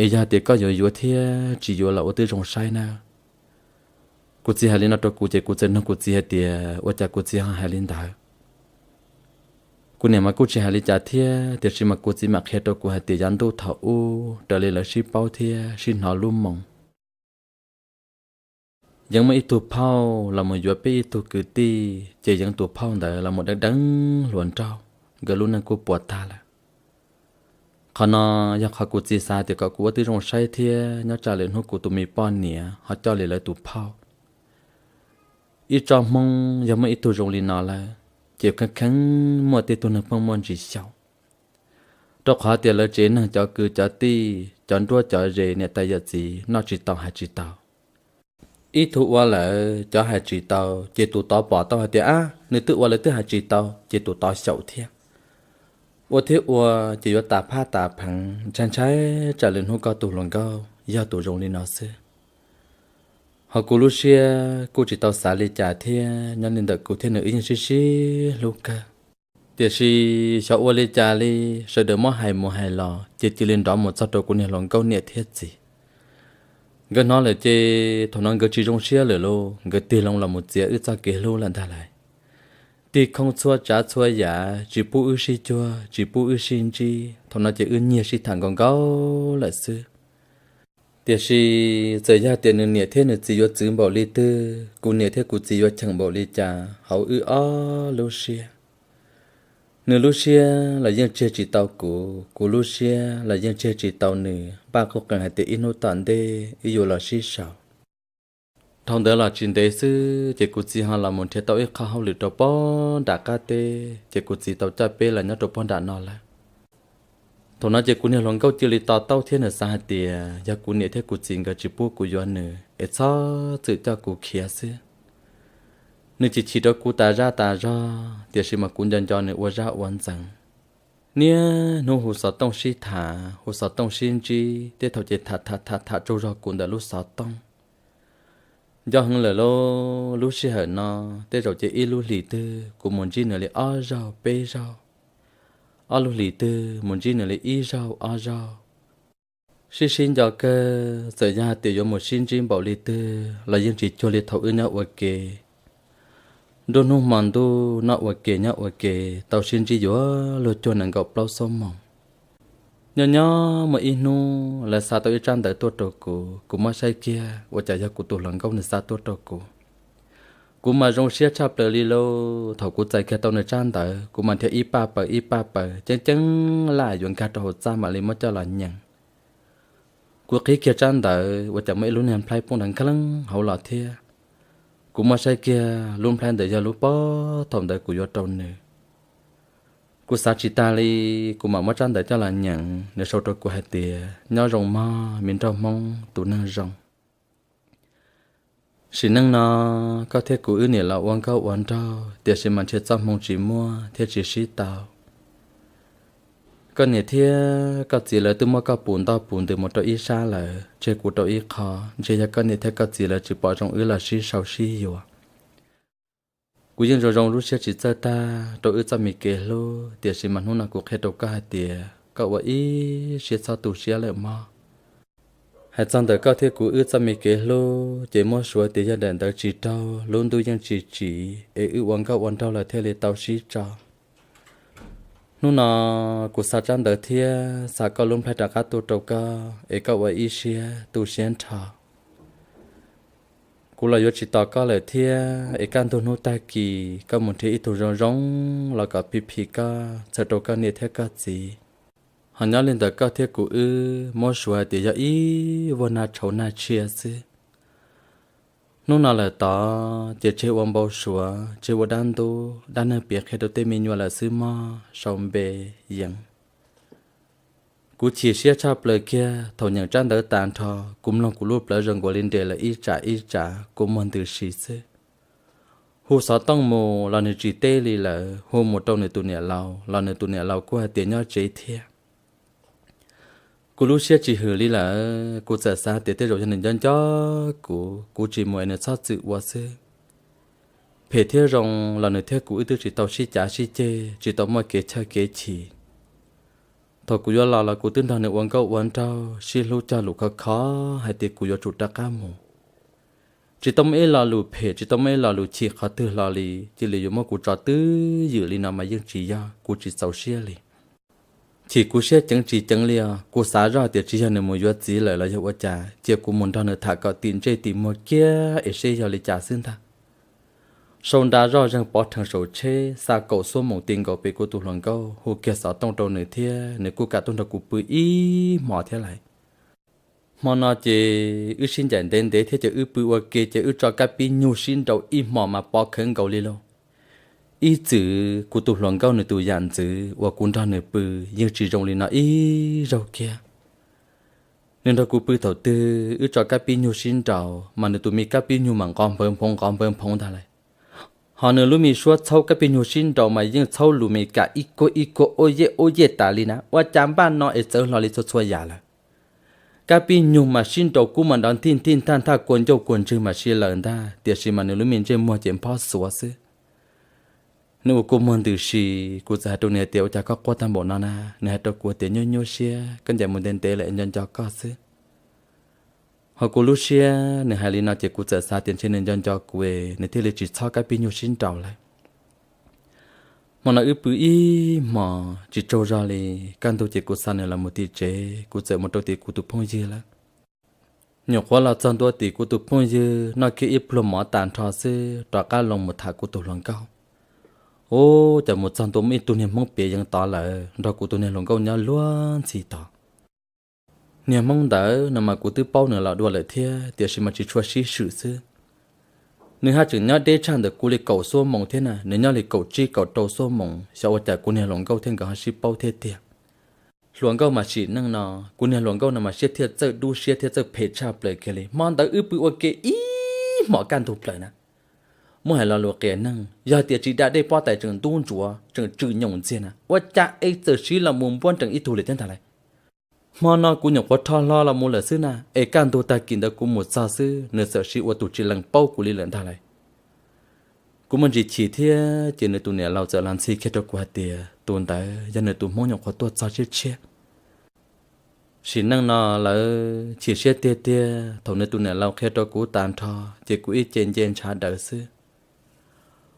Es yog tias koj yuav yuav thiab tsis yuav los ua tib zoo saib nawb. Kuv txiv hais li no rau kuv ces kuv txawm nug kuv txiv hais tias, ua cas kuv txiv ho hais li ntawd? Kuv niam mas kuj tsis hais li cas thiab, tiam sis mas kuv txiv mam qhia rau kuv hais tias yav ntuj thaum ub raws li lawv sib paub thiab sib hnov lub moo, yeej muaj ib tug phauj los mus yuav peb ib tug kwv tij, ces yeej tus phauj ntawd los mus deev deev hluas nraug, nkawd lub neej kuj puas tag lawm. Qhov no yog qhov kuv txiv xav tias kom kuv ua tib zoo saib thiab nyob tsam lwm hnub kuv tus me poj niam ho coj li lawv tus phauj. Ib tsob Hmoob yog muaj ib tug zoo li no lawm, ces kheev kheev muaj tej tug neeg pheej muaj ntsis xyaum, rau qhov tias lawv tsev neeg cov kwv cov tij, cov nruab cov ze, niam tais yawm txiv noj tsis tau hais tsis tau. Ib tug ua lawm cov hais tsis tau, ces tus tod pom tau hais tias, ab, nws twb ua lawv twb hais tsis tau, ces tus tod xyaum thiab. Ua thiab ua, ces yuav tas phab tas pheev, ntshai ntshai tsam lwm hnub koj tus hluas nkauj yog tus zoo li no xwb. Ho kuv lub siab kuj tsis tau xav li cas thiab, nyob li ntawm kuv thiab nws wb yeej sib sib hlub kawg. Tiam sis xyov ua li cas li, sawv daws muab hais mus hais los ces cia li nrov mus txog rau kuv niag hluas nkauj niam thiab txiv. Nkawd hnov lawm ces thaum no nkawd tsis zoo siab lawm lauj, nkawd tig loo los mus txiav wb txoj kev hlub lawm ntag lauj. Tig khoo txhua tsav txhua yam, tsis pub wb sib cuag, tsis pub wb sib ntsib. Thaum no ces wb nyiag sib tham nkaus nkaus lawm xwb. Tiam sis txawm yog tias nws niam thiab nws txiv yuav txwv npaum li twg, kuv niam thiab kuv txiv yuav cheem npaum li cas hauv wb ob lub siab, nws lub siab los yeej tseg tsis tau kuv, kuv lub siab los yeej tseg tsis tau nws, npaj qhuab qees hais tias ib hnub tom ntej wb yuav los sib sau. Dhau ntawd los tsis ntev xwb ces kuv txiv ho los mus nrhiav tau ib qho hauj lwm rau pog nram qab teb, ces kuv txiv tau coj peb los nyob rau pog nram no lawm. Thaum no ces kuv niag hluas nkauj cia li to taub thiab nws xav hais tias yog kuv niam thiab kuv txiv nkawd tsis pub kuv yuav nws es txhob txwm coj kuv khiav xwb. Nws chim chim rau kuv tas zaj tas zog, tiam sis mas kuv nco nco nws ua zaj ua ntxeev. Niaj hnub hu xov tooj sib tham, hu xov tooj sib ntsib, tej thaum ces tham tham tham tham tsaug zog kuv ntawm lub xov tooj. Nco heev lawm lauj, lub sij hawm no tej zaum ces ib lub hlis twg kuv mus ntsib nws li ob zaug peb zaug, ob lub hlis twg mus ntsib nws li ib zaug ob zaug. Sib sib nco kawg, txawm yog hais tias yuav mus sib ntsib npaum li twg los yeej tsis cuag li thaum wb nyob ua ke. Nruab hnub hmo ntuj noj ua ke nyob ua ke, tau sib ntsib yuav luag cuag nees nkaum plaub xuab moos. Nyob nyob muaj ib hnub lawv xa tau ib tsab ntawv tuaj rau kuv, kuv muab saib kiag ua cas yog kuv tus hluas nkauj nws xa tuaj rau kuv. Kuv mas zoo siab tshaj plaws li lauj, thaum kuv txais kiag tau nws tsab ntawv kuv mas nrhiav ib paj paws ib paj paws ceeb ceeb laj yuav nkag rau hauv txaj mam li muab coj los nyeem. Kuv qhib kiag tsab ntawv ua cas muaj ib lub niag nplhaib poob nrov nkleeb hauv los thiab. Kuv muab saib kiag lub nplhaib ntawd yog lub pob thaum ntawd kuv yuav rau nws. Kuv xav tsis tag li, kuv mam muab tsab ntawv coj los nyeem, nws sau rau kuv hais tias nyob zoo mog me nraug Hmoob tus neeg zoo. Sim neej no koj thiab kuv wb niam los ua nkauj ua nraug, tiam sis mas nrhiav txoj hmoo tsis muaj thiab tsis sib tau. Koj niam thiab koj txiv lawv twb muab koj pus ntoj pus ntws mus rau ib sab lawm, tseg kuv rau ib qho, ntshe yog koj niam thiab koj txiv lawv tsis pom zoo wb los sib sau sib yuav. Kuv yeej zoo zoo lub siab tsis txawj tag rau wb txoj me kev hlub, tiam sis mas hnub no kuv qhia rau koj hais tias koj ua ib siab txhob tu siab lawm mog. Hais txog ntawm koj thiab kuv wb txoj me kev hlub ces muab suav tias yog daim ntawv tsis raug, lub ntuj yeej tsis tsim es wb ua nkauj ua nraug los thiaj li tau sib tso. Hnub no kuv xa tsab ntawv thiab xa koj lub nplhaib rov qab tuaj rau koj es koj ua ib siab tu siab nrho. Kuv los yuav tsis tos koj lawm thiab es kaj ntug hnub tag kis koj mus nrhiav ib tug zoo zoo los kom phim phim koj txhawm rau koj niam thiab koj txiv. Ho nyob li ntawm koj thiab kuv wb muab suav hais tias yog ib vuag nag tshauv nag tshiab xwb. Hnub no lawm tod ces tseg ua npau suav, tseg ua dab ntub dab neeg piav qhia rau tej me nyuam lawm xwb mog, sau npe Yeev. Kuv chim siab tshaj plaws kiag thaum nyeem tsab ntawv tas nrho, kuv mloog kuv lub plawv zoo nkaus li nres lawm ib tsam ib tsam kua muag ntws si xwb. Hu xov tooj mus los nws tsis teb li lawm, hu mus rau nws tus niam laus los nws tus niam laus kuj hais tias nyob tsev thiab. Kuv lub siab tsis hwm li lawm, kuv txawm xav tias tej zaum yog nws nco nco kuv, kuv tsis mus es nws txhob txwm ua xwb. Phem thiab zoo los nws thiab kuv wb twb tsis tau sib cav sib ceg, tsis tau muaj kev chawj kev chim. Thaum kuv yuav los los kuv twb nrog nws ua nkauj ua nraug sib hlub cog lus khov kho hais tias kuv yuav tsum rov qab mus. Tsis tau muaj ib lo lus phem, tsis tau muaj ib lo lus chim qhov twg hlo li, cia li yuav muab kuv tso twb ywm li no mas yeej tsis yog, kuv tsis txaus siab li. Chim kuv siab ceev tsis ceev li os, kuv xav zoj tias tsis yog nws mus yuav txiv lawm los yog ua cas, cia kuv mus nrog nws tham kom tim ntsej tim muag kiag es seb yog li cas xwb ntag. Sau nra zoj zeeg pov rhees saum tsheb, xa kaum xuab moos ti nkaus pem kuv tus hluas nkauj, hu kiag xov tooj rau nws thiab nws kuj kam tuaj nrog kuv pw ib hmo thiab lawm. Hmo no ces wb sib ncaim ntev ntev thiab ces wb pw ua ke ces wb tso kab pib nyug sib nraus ib hmos mas pov khawv nkaus li lauj. Ib txwm kuv tus hluas nkauj nws tus yam ntxwv uas kuv nrog nws pw yeej tsis zoo li no ib zaug kiag. Nws nrog kuv pw thaum twg wb tso kab pib nyug sib nraus mas nws tus me kab pib nyug mas nqov npawv nphoov nqov npawv nphoov ntag lauj. Ho nws lub me suab txhaub kab pib nyug sib nraus mas yeej txhaub lus Meskas ib kuag ib kuag ua yej ua yej tas li na, ua cas npaj no es txawv hlo li txhua txhua yam lawm. Kab pib nyug mas sib nraus kub mas nrov ntij ntij nthaj nthaj kua ncauj kua ntswg mas si lawm ntag, tiam sis mas nws lub me ntsej muag ces nphob xuav xwb. Nws ua kua muag ntws si, kuv txawm hais rau nws hais tias ua cas koj quaj tag npaum no na, nws hais rau kuv tias nyuaj nyuaj siab, koj ncaim mus ntev ntev lawm es nco nco koj xwb. Ho kuv lub siab nws hais li no ces kuv txawm xav tias ntshe nws nco nco kuv es nws thiaj li tsis txhob kab pib nyug sib nraus lawm. Hmo no wb pw ib hmos tsis tsaug zog li, kaj ntug ces kuv xa nws los mus tim tsev, kuv txawm mus rau tim kuv tus phooj ywg lawm. Nyuam qhuav los txog ntua tim kuv tus phooj ywg noj kiag ib pluag mov tas nrho xwb rov qab loo mus tham kuv tus hluas nkauj. Ub, cas mus txog ntua muaj ib tug niag Hmoob piav yeev tod lawm nrog kuv tus niag hluas nkauj nyob luag ntxhi tod. Niag Hmoob ntawd no mas kuv twb paub nws los dua lawm thiab, tiam sis mas tsis tshua sib swm xwb. Nws haj tseem nyob deb tshaj ntawm kuv li kaum xuab moos thiab na, nws nyob li kaum tsib kaum rau xuab moos, xyov ua cas kuv niag hluas nkauj thiab nkawd ho sib paub thiab tiag. Hluas nkauj mas sim neej no, kuv niag hluas nkauj no mas siab thiaj txawj dub siab thiab txawj phem tshaj plaws kiag li. Hmo ntawd wb pw ua ke ib hmos kaj ntug plaws na. Muab hais lo lus qias neeg, yog tias tsis da dej pob tais tseem ntub ntsuav tseem tswm nyoos ntxiag na, ua cas es txawm siv los mus npuab nrees ib tug li thiab ntag lauj. Hmo no kuv nyuam qhuav rho hlo los mus lawm xwb na, es kaj ntug tag kis ntawd kuv mus txog xwb nws txawm siv ua tus tsis lees paub kuv li lawm ntag lauj. Kuv muaj ntsis chim thiab ces nws tus niam laus txawm los ntxhi kiag rau kuv hais tias tus ntawd yog nws tus Hmoob nyuam qhuav tuaj txog tshiab tshiab. Sim neej no lawv chim siab tiag tiag, thaum nws tus niam laus qhia rau kuv tas nrho ces kuv ib ce nce ntshav daws xwb.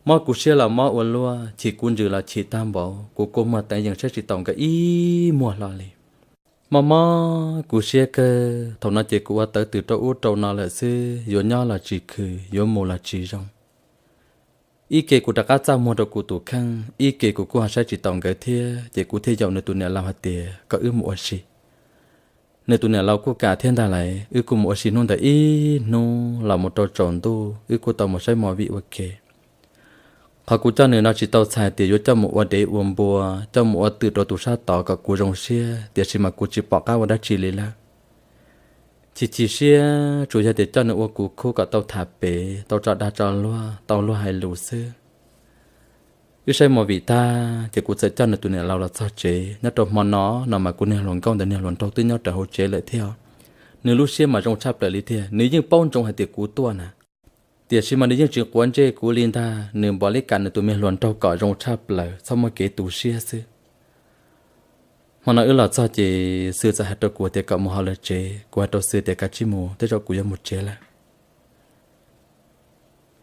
Mob kuv siab los mob ua luaj, chim kuv ntsws los chim tag npaum, kuv kua muag teev yees saib tsis taus nkawd ib muag hlo li. Mob mob kuv siab kawg, thaum no ces kuv ua tawv twm rau ub rau no lawm xwb, yuav nyob los tsis khwm, yuav mus los tsis zoo. Ib ke kuv rov qab txaj muag rau kuv tus kheej, ib ke kuv kuj ho saib tsis taus nkawd thiab, ces kuv thiaj yaum nws tus niam laus hais tias kom wb mus ua si. Nws tus niam laus kuj kam thiab ntag lauj, wb kuj mus ua si hnub ntawd ib hnub los mus rau tsaus ntuj, wb kuj tau mus saib movie ua ke. Qhov kuv coj nws no tsis tau txhais tias yuav coj mus ua dev ua npua, coj mus ua twm rau tus sab tod kom kuv zoo siab, tiam sis mas kuv tsis pom qab ua dab tsi li lawm. Chim chim siab tsuas yog tias coj nws ua kuv khub kom tau tham pem, tau tso dag tso luag, tau luag hais lus xwb. Wb saib movie tag ces kuv txawm coj nws tus niam laus los txog tsev. Nyob rau hmo no no mas kuv niag hluas nkauj ntawd niag hluas nraug twb nyob rau hauv tsev lawm thiab. Nws lub siab mas zoo tshaj plaws li thiab, nws yeej paub ntsoov hais tias kuv tuaj na. Tiam sis mas nws yeej tsis quav ntsej kuv li ntag, nws npam li kam nws tus me hluas nraug kom zoo tshaj plaws, txhob muaj kev tu siab xwb. Hmo no wb los txog ces Xwb txawm hais rau kuv tias kom mus hauv lawv tsev, kuv hais rau Xwb tias kav tsij mus, tej zaum kuv yuav mus tsev lawm.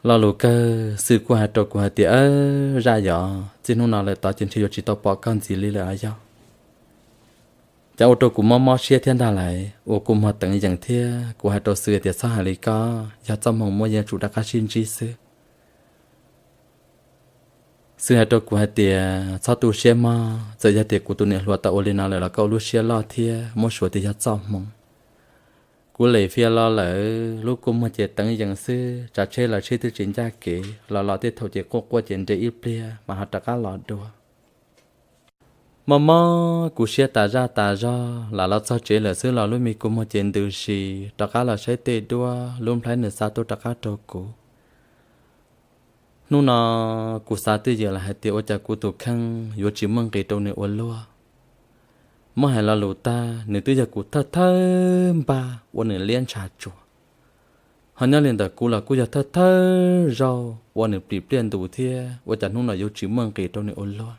Lo lus kawg, Xwb kuj hais rau kuv hais tias, Zaj yog txij hnub no lawm tod ces ntshe yuav tsis tau pom koj ntxiv li lawm os yog. Ces ua rau kuv mob mob siab thiab ntag lauj, ua kua muag teev yees thiab. Kuv hais rau Xwb tias txhob hais li ko, yog txoj hmoo muaj yeej tsum rov qab sib ntsib xwb. Xwb hais rau kuv hais tias txhob tu siab mog, txawm yog tias kuv tus niam hluas tau ua li no lawm los koj ua lub siab loj thiab, muab suav tias yog txoj hmoo. Kuv lem fias los lawm, lub kua muag ces teev yees xwb, tsav tsheb los tsheb twb tsis ncaj kev, los los tej thaum ces quaj quaj ces nres ib pliag mas ho rov qab los dua. Mob mob kuv siab tas zaj tas zog, lam los txog tsev lawm xwb los lub me kua muag ces ntws si, rov qab los saib tej duab, lub nplhaib nws xa tuaj rov qab rau kuv. Hnub no kuv xav twj ywm los hais tias ua cas kuv tus kheej yuav tsis muaj nqis rau nws ua luaj. Muab hais lo lus tag, nws twb yog kuv thawj thawj npaj ua nws liab ntsha tsuas, ho nyob li ntawm kuv los kuj yog thawj thawj zaug ua nws plim pliaj ntus thiab, ua cas hnub no yuav tsis muaj nqis rau nws ua luaj.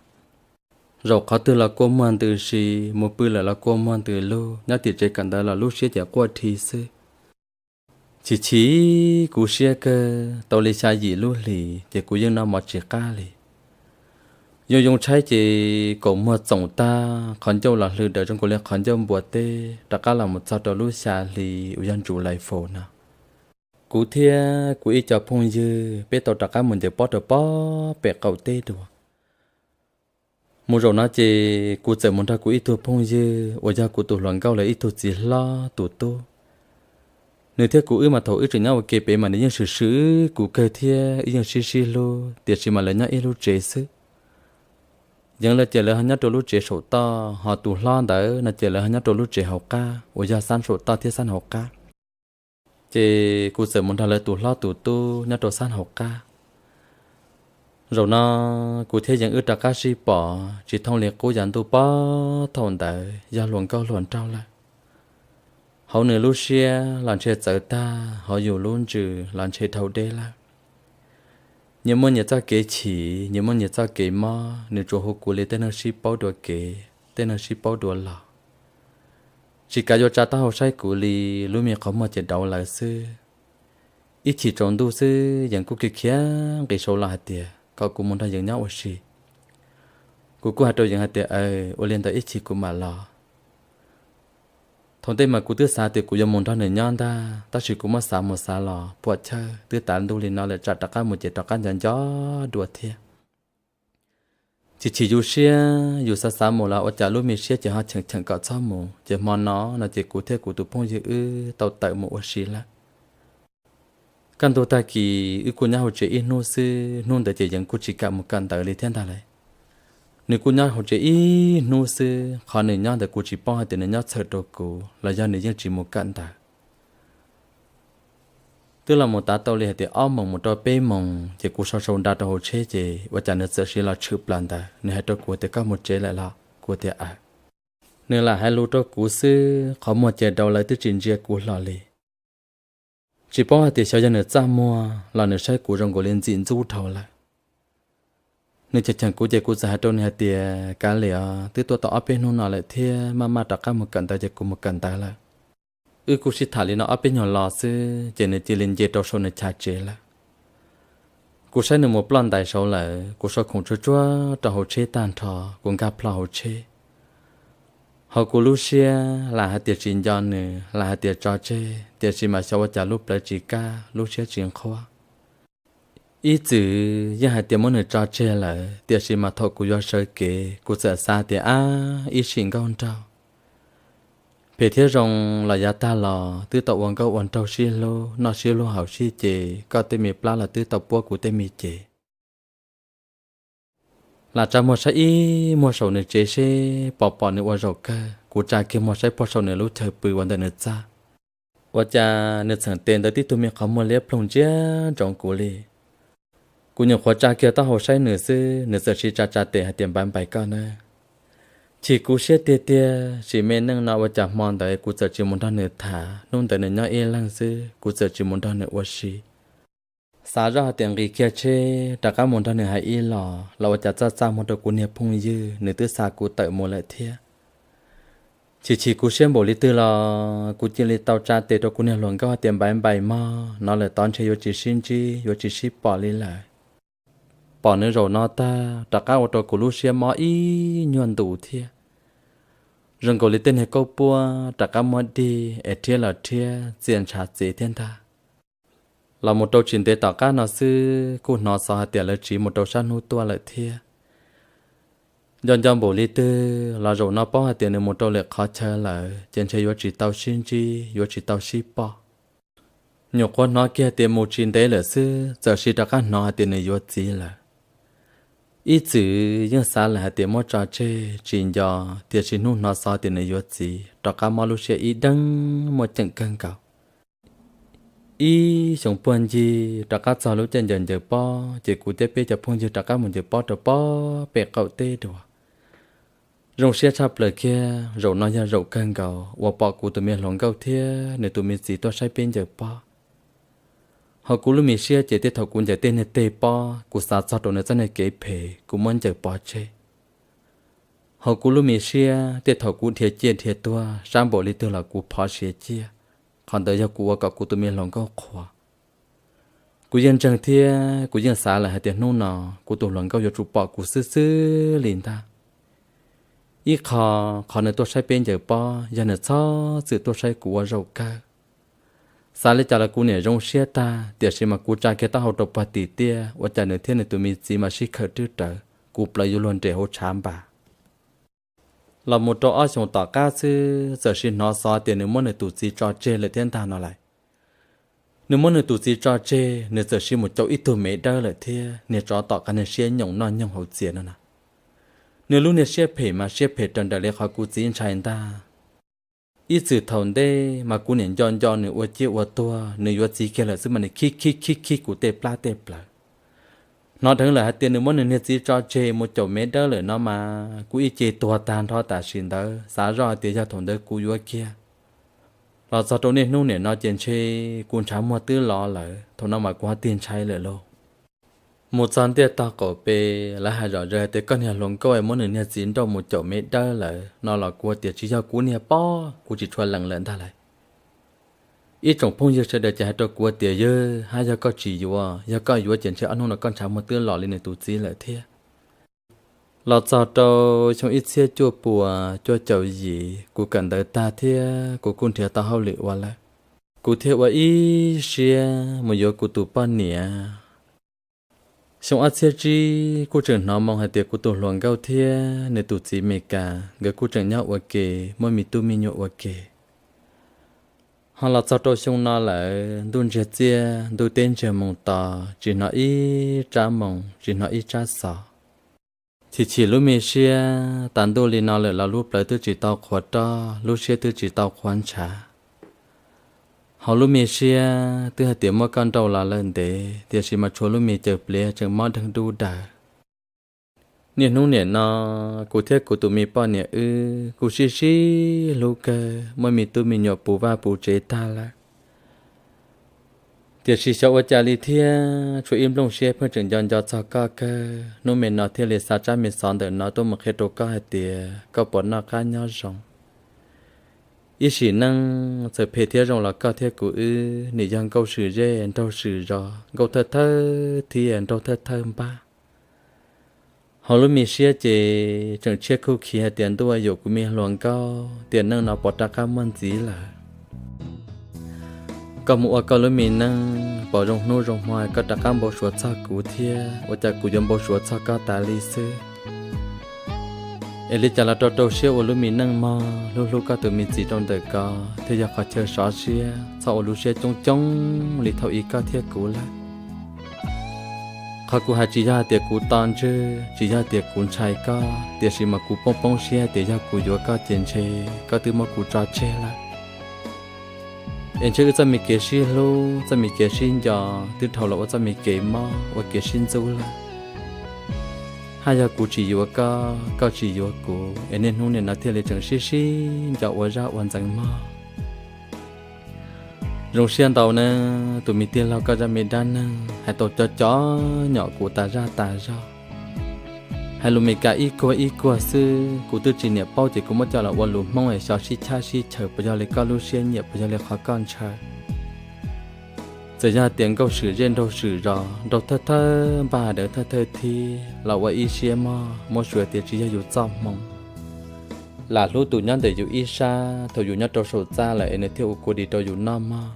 Zaum qhov twg los kua muag ntws si, mus pw lawm los kua muag ntws lug, nyob tim tsev kawm ntawv los lub siab ces quaj dhi xwb. Chim chim kuv siab kawg, tau li xya yim lub hlis ces kuv yeej noj mov tsis qab li. Yoo yoo tshaib ces kaum muag txoom tag, qhov ncauj los hlw daws zoo nkaus li qhov ncauj npua teb, rov qab los mus txog rau lub xya hli uas yog July four no. Kuv thiab kuv ib co phooj ywg peb tau rov qab mus ncaws pob rau pob pem qaum teb dua. Mus zaum no ces kuv txawm mus nrog kuv ib tug phooj ywg uas yog kuv tus hluas nkauj lawv ib tug txiv hlob tus tub. Nws thiab kuv wb mas thaum wb tseem nyob ua ke pem mas nws yeej swm swm kuv kawg thiab wb yeej sib sib hlub, tiam sis mas lawv nyob ib lub tsev xwb. Yeev lawv ces lawv ho nyob rau lub tsev saum toj, ho tus hlob ntawd no ces lawv ho nyob rau lub tsev hauv qab uas yog xab saum toj thiab xab hauv qab. Ces kuv txawm mus nrog lawv tus hlob tus tub nyob rau xab hauv qab. Zaum no kuv thiab Yeev wb rov qab sib pom tsis thooj li qub yav ntuj pob thaum ntawd yog hluas nkauj hluas nraug lawm. Hauv nws lub siab los ntshe txawv tag, hauv yus lub ntsws los ntshe dhau deb lawm. Nyias muaj nyias txoj kev chim, nyias muaj nyias txoj kev mob, nws tsuas hu kuv li tej neeg sib paub dua kev, tej neeg sib paub dua los. Tsis kav yuav tsa taub hau saib kuv li, lub me qhov muag ces dauv lawv xwb. Ib chim tsaus ntuj xwb Yeev kuj khiav khiav nqis saud los hais tias kom kuv mus nrog Yeev nyob ua si. Kuv kuj hais rau Yeev hais tias, Aws, ua li ntawd ib chim kuv mam los. Thaum ntej mas kuv twb xav tias kuv yuav mus nrog nws nyob ntag, tab sis kuv muab xav mus xav los puam chawj, twb tav ntuj li no lawm tsam rov qab mus ces rov qab nco nco dua thiab. Chim chim yus siab, yus xav xav mus los ua cas lub me siab ces ho cheem cheem kom txhob mus, ces hmo no no ces kuv thiab kuv tus phooj ywg wb tau tawm mus ua si lawm. Kaj ntug tag kis wb kuj nyob hauv tsev ib hnub xwb, hnub ntawd ces Yeev kuj tsis kam mus kawm ntawv li thiab ntag lauj. Nws kuj nyob hauv tsev ib hnub xwb, qhov nws nyob ntawd kuv tsis paub hais tias nws nyob txhawm rau kuv los yog nws yeej tsis mus kawm ntawv. Twb los mus tav tau li hais tias ob moos mus rau peb moos ces kuv sau sau nra rau hauv tsheb ces ua cas nws txawm siv los tshwm plaws ntawd, nws hais rau kuv tias, Koj mus tsev lawm los? Kuv tias, Aws. Nws lam hais lus rau kuv xwb, qhov muag ces dauv lawv twb tsis ntsia kuv hlo li. Tsis paub hais tias xyov yog nws txaj muag los nws saib kuv zoo nkaus li ntxim ntxub dhau lawm. Nws cheem cheem kuv ces kuv txawm hais rau nws hais tias, Kav liam os, twb tuaj tau ob peb hnub no lawm thiab, maj maj rov qab mus kawm ntawv ces kuv mus kawm ntawv lawm. Wb kuj sib tham li no ob peb nyuag lo xwb ces nws cia li nce rau saum nws chav tsev lawm. Kuv saib nws mus ploj ntais saud lawm, kuv sau khoom tsuag tsuag rau hauv tsheb tag nrho, kuv nkag plho hauv tsheb. Hauv kuv lub siab lam hais tias tsis nco nws, lam hais tias tso tseg, tiam sis mas xyov ua cas lub plawv tsis kaj, lub siab tsis nqhuab. Ib txwm yeej hais tias muab nws tso tseg lawm, tiam sis mas thaum kuv yuav sawv kev kuv txawm xav tias, Ab, ib sim nkauj nraug, phem thiab zoo los yav tag los twb tau ua nkauj ua nraug sib hlub, noj sib hlub haus sib ces, koj tej me plab los twb tau puab kuv tej me ces. Lam tsa muag saib ib muag saum nws tsev seb pom pom nws ua zaum kawg, kuv tsa kiag muag saib puag saum nws lub chaw pw uas ntawm nws txaj. Ua cas nws txheem tes ntawd tib tug me qhov muag liab ploog ntsia ntsoov kuv li. Kuv nyuam qhuav tsa kiag taub hau saib nws xwb, nws txawm siv tsa tsa tes hais tias, Npaiv npaiv koj nawb. Chim kuv siab tiag tiag, sim me neej no ua cas hmo ntawd kuv txawm tsis mus nrog nws tham, hnub ntawd nws nyob ib leeg xwb, kuv txawm tsis mus nrog nws ua si. Xav zoj hais tias nqis kiag tsheb rov qab mus nrog nws hais ib los, los ua cas txaj txaj muag rau kuv niag phooj ywg, nws twb xa kuv tawm mus lawm thiab. Chim chim kuv siab npaum li twg los kuv cia li tau tsa tes rau kuv niag hluas nkauj hais tias npaiv npais mog, no lawm tod ntshe yuav tsis sib ntsib yuav tsis sib pom li lawm. Pom nws zaum no tag rov qab ua rau kuv lub siab mob ib nyuag ntus thiab. Zoo nkaus li tej niag kauj puab rov qab muab dig es rhiab los rhiab txia ntshav txev thiab ntag. Los mus rau tsis ntev tom qab no xwb kuj hnov xov hais tias lawv tsiv mus rau sab hnub tuaj lawm thiab. Nco nco npaum li twg los zaum no paub hais tias nws mus rau lwm qhov chaw lawm ces ntshe yuav tsis tau sib ntsib yuav tsis tau sib pom. Nyuam qhuav hnov kiag tias mus tsis ntev lawm xwb txawm sis rov qab hnov hais tias nws yuav txiv lawm. Ib txwm yeej xav lawm hais tias muab tso tseg tsis nco, tiam sis hnub hnov xov tias nws yuav txiv rov qab mob lub siab ib deev muaj ceem kawg nkaus. Ib xyoo puag ncig rov qab txog lub caij ncaws ncaws pob ces kuv thiab peb cov phooj ywg rov qab mus ncaws pob rau pob pem qaum teb dua. Zoo siab tshaj plaws kiag zaum no yog zaum kawg nkaus uas pom kuv tus me hluas nkauj thiab nws tus me txiv tuaj saib peb ncaws pob. Hauv kuv lub me siab ces tej thaum kuv ncaws tej niag teg pob kuv xav txog rau nws txoj niag kev phem kuv muab ncaws pov tseg. Hauv kuv lub me siab tej thaum kuv dhia ciaj dhia tuag sab npaum li twg los kuv phov siav ciaj, qhov ntawd yog kuv ua kom kuv tus me hluas nkauj qhuas. Kuv yeej ntseeg thiab kuv yeej xav lawm hais tias hnub no kuv tus hluas nkauj yuav tsum pom kuv xwb xwb li ntag. Ib qho, qhov nws tuaj saib peb ncaws pob yog nws txhob txwm tuaj saib kuv ua zaum kawg. Xav li cas los kuv niam zoo siab tag tiam sis mas kuv tsa kiag taub hau rau pog tim tiaj ua cas nws thiab nws tus me txiv mas sib khawm rwb rawv kuv plawv yuav luag nres hauv tshav npas. Los mus rau ob xyoos tom qab xwb txawm sis hnov xov tias nws muab nws tus txiv tso tseg lawm thiab ntag no lawm. Nws muab nws tus txiv tso tseg nws txawm sis mus caum ib tug me dawb lawm thiab niag tsov tom qab niag siab nyoos noj nyoog hauv txias no na. Nws lub niag siab phem mas siab phem raws nraim li qhov kuv txiv ntshai ntag. Ib txwm thaum ntej mas kuv niam nco nco nws ua ciaj ua tuag nws yuav txiv kiag lawm xwb mas nws khib khib khib khib kuv tej plab tej plawv. Hnov dheev lawm hais tias nws muab nws niag txiv tso tseg mus caum me dawb lawm no mas kuv ib ce tuag tag nrho tam sim ntawd xav zoj hais tias yog thaum ntawd kuv yuav kiag. Los txog rau niaj hnub niam no ces ntshe kuv ntshav muag twb los lawm thaum no mas kuv ho tig ntshai lawm lauj. Mus txog ntiaj tog qaum pes lawv hais zom zaws hais tias koj niag hluas nkauj muab nws niag txiv nrauj mus caum me dawb lawm no los kuv tias tsis yog kuv niag pob kuv tsis tshua lees lawm ntag lauj. Ib tsoom phooj ywg sawv daws ces hais rau kuv tias yawg hab yog koj tsis yuav, yog koj yuav ces ntshe ob hnub no koj ntshav muag twb los li nws tus txiv lawm thiab. Los txog rau xyoo ib txhiab cuaj puas cuaj caum yim kuv kawm ntawv tag thiab kuv kuj nrhiav tau hauj lwm ua lawm, kuv thiaj ua ib siab mus yuav kuv tus poj niam. Xyoo ob txhiab tsib kuj tseem hnov moo hais tias kuv tus hluas nkauj thiab nws tus txiv Meskas nkawd kuj tseem nyob ua ke muaj me tub me nyuam ua ke. Ho los txog rau xyoo no lawm ntuj ntsiag txiaj ntuj teb ntsiag moo to, tsis hnov ib tsab moo tsis hnov ib tsab xov. Chim chim lub me siab tas ntuj li no lawm los lub plawv twb tsis tau qhuav roj lub siab twb tsis tau qhuav ntshav. Hauv lub me siab twb hais tias muab koj nrauj los lawm ntev tiam sis mas tshuav lub me caws pliav tseem mob dheev dub daws. Niaj hnub niam no kuv thiab kuv tus me poj niam wb kuj sib sib hlub kawg muaj me tub me nyuam puv vaj puv tsev tag lawm. Tiam sis xyov ua cas li thiab tshuav ib nplooj siab pheej tseem nco nco txog koj kawg, hnub me no thiaj li xa tsab me xov ntawm no tuaj mus qhia rau koj hais tias koj puas noj qab nyob zoo. Ib sim neej txawm phem thiab zoo los koj thiab kuv wb nim yog nkauj swm zej nraug swm zos, nkauj thawj thawj thiab nraug thawj thawj npab. Hauv lub me siab ces tseem tshiab khuj khiv hais tias ntuj yuam kuv me hluas nkauj tiam neej no puas rov qab muaj ntxiv lawm. Koj mus ua koj lub me neej puas zoo hnub zoo hmo koj rov qab npau suav txog kuv thiab, ua cas kuv yuav npau suav txog koj tas li xwb. Es li cas los rau rau siab ua lub me neej mog, hlub hlub koj tus me txiv rau ntawm ko thiaj yog qhov chaw sov siab, txhob ua lub siab coob coob li thaum ub koj thiab kuv lawm. Qhov kuv hais tsis yog hais tias kuv to ntswg, tsis yog hais tias kuv ntshai koj, tiam sis mas kuv poob poob siab hais tias yog kuv yuav koj ces ntshe koj twb muab kuv tso tseg lawm. Es ntshe wb txoj me kev sib hlub, txoj me kev sib nco twb dhau los ua txoj me kev mob, ua kev sib ntxub lawm. Haj yog kuv tsis yuav koj, koj tsis yuav kuv, es niaj hnub nim no thiaj li tseem sib sib nco ua zaj ua ntxeev mog. Zoo siab ntau nawb tus me tij laug, koj zaj me dab neeg hais tau cov cov nyom kuv tas zaj tas zog. Hais lus Meskas ib kuag ib kuag xwb, kuv twb tsis niam paub ces kuv muab coj los ua lus Hmoob es xyov sib chab sib chaws puas yog li koj lub siab nyiam puas yog li qhov koj ntshaw. Txawm yog hais tias nkauj swm zej nraug swm zos, nraug thawj thawj npaj hais deev thawj thawj thib los ua ib siab mog, muab suav tias tsis yog yus txoj hmoo. Lam hlub tus nyob ntawm yus ib sab, thaum yus nyob rau saum txaj lawm es nws thiaj ua kua dis rau yus noj mog.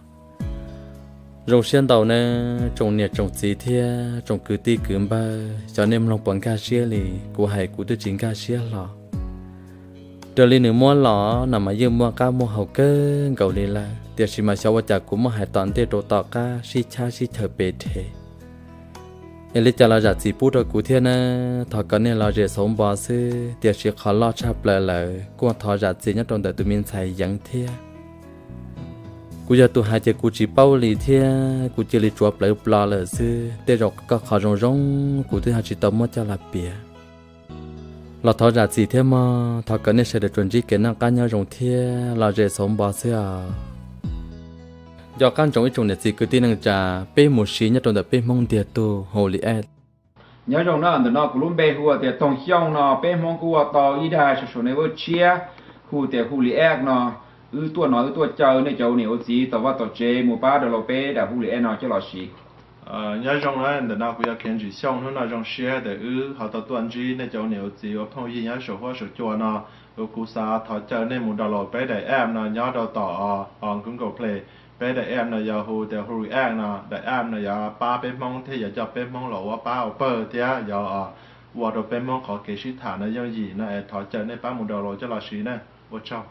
Zoo siab ntau nawb tsoom niam tsoom txiv thiab tsoom kwv tij kwv npawg, xyov nej mloog puas nkag siab li kuv hais, kuv twb tsis nkag siab hlo. Raws li nws muab los no mas yeej muaj qab muaj hau kawg nkaus li lawm, tiam sis mas xyov ua cas kuv muab hais tom ntej rau tom qab sib chab sib chaws pes rhe. Es li cas los zam txim pub rau kuv thiab nawb, thov kom nej lom zem xauv npo xwb, tiam sis qhov loj tshaj plaws lawm kuj thov zam txim nyob rau ntawm tus me ntxhais Yeev thiab. Kuv yog tus hais ces kuv tsis paub li thiab kuv cia li tsuav plawv plo lawm xwb, tej zaum koj qhov zoo zoo kuv twb ho tsis tau muab coj los piav. Los thov zam txim thiab mog, thov kom nej sawv daws tsuas ntsib kev noj qab nyob zoo thiab lom zem xauv npo xwb os. Nco qab ntsoov ib tsoom niam txiv kwv tij neej tsa, peb mus siv nyob rau ntawm peb Hmoob ntiag tug hu li es. Nyob zoo na, ntawm no kuv lub npe hu tias Toog Xyooj no, peb Hmoob kuj ua tau ib daim social network tshiab hu tias hu li es no. Wb tuaj no wb tuaj caw nej cov ua niam ua txiv tom vaj tom tsev mus pab download peb daim hu li es no coj los siv. Nyob zoo na, ntawm no kuv yog Kheev Ntsis Xyooj, hnub no zoo siab tias wb ho tau tuaj ntsib nej cov ua niam ua txiv ua phooj ywg nyob saum huab saum cua no. Kuv xav thov caw nej mus download peb daim app no nyob rau tom Google Play. Peb daim app no yog hu tias hu li es no, daim app no yuav pab peb Hmoob thiab yuav coj peb Hmoob los ua pab ua pawg thiab yuav ua rau peb Hmoob qhov kev sib tham no yooj yim no es thov caw nej pab mus download coj los siv na. Ua tsaug.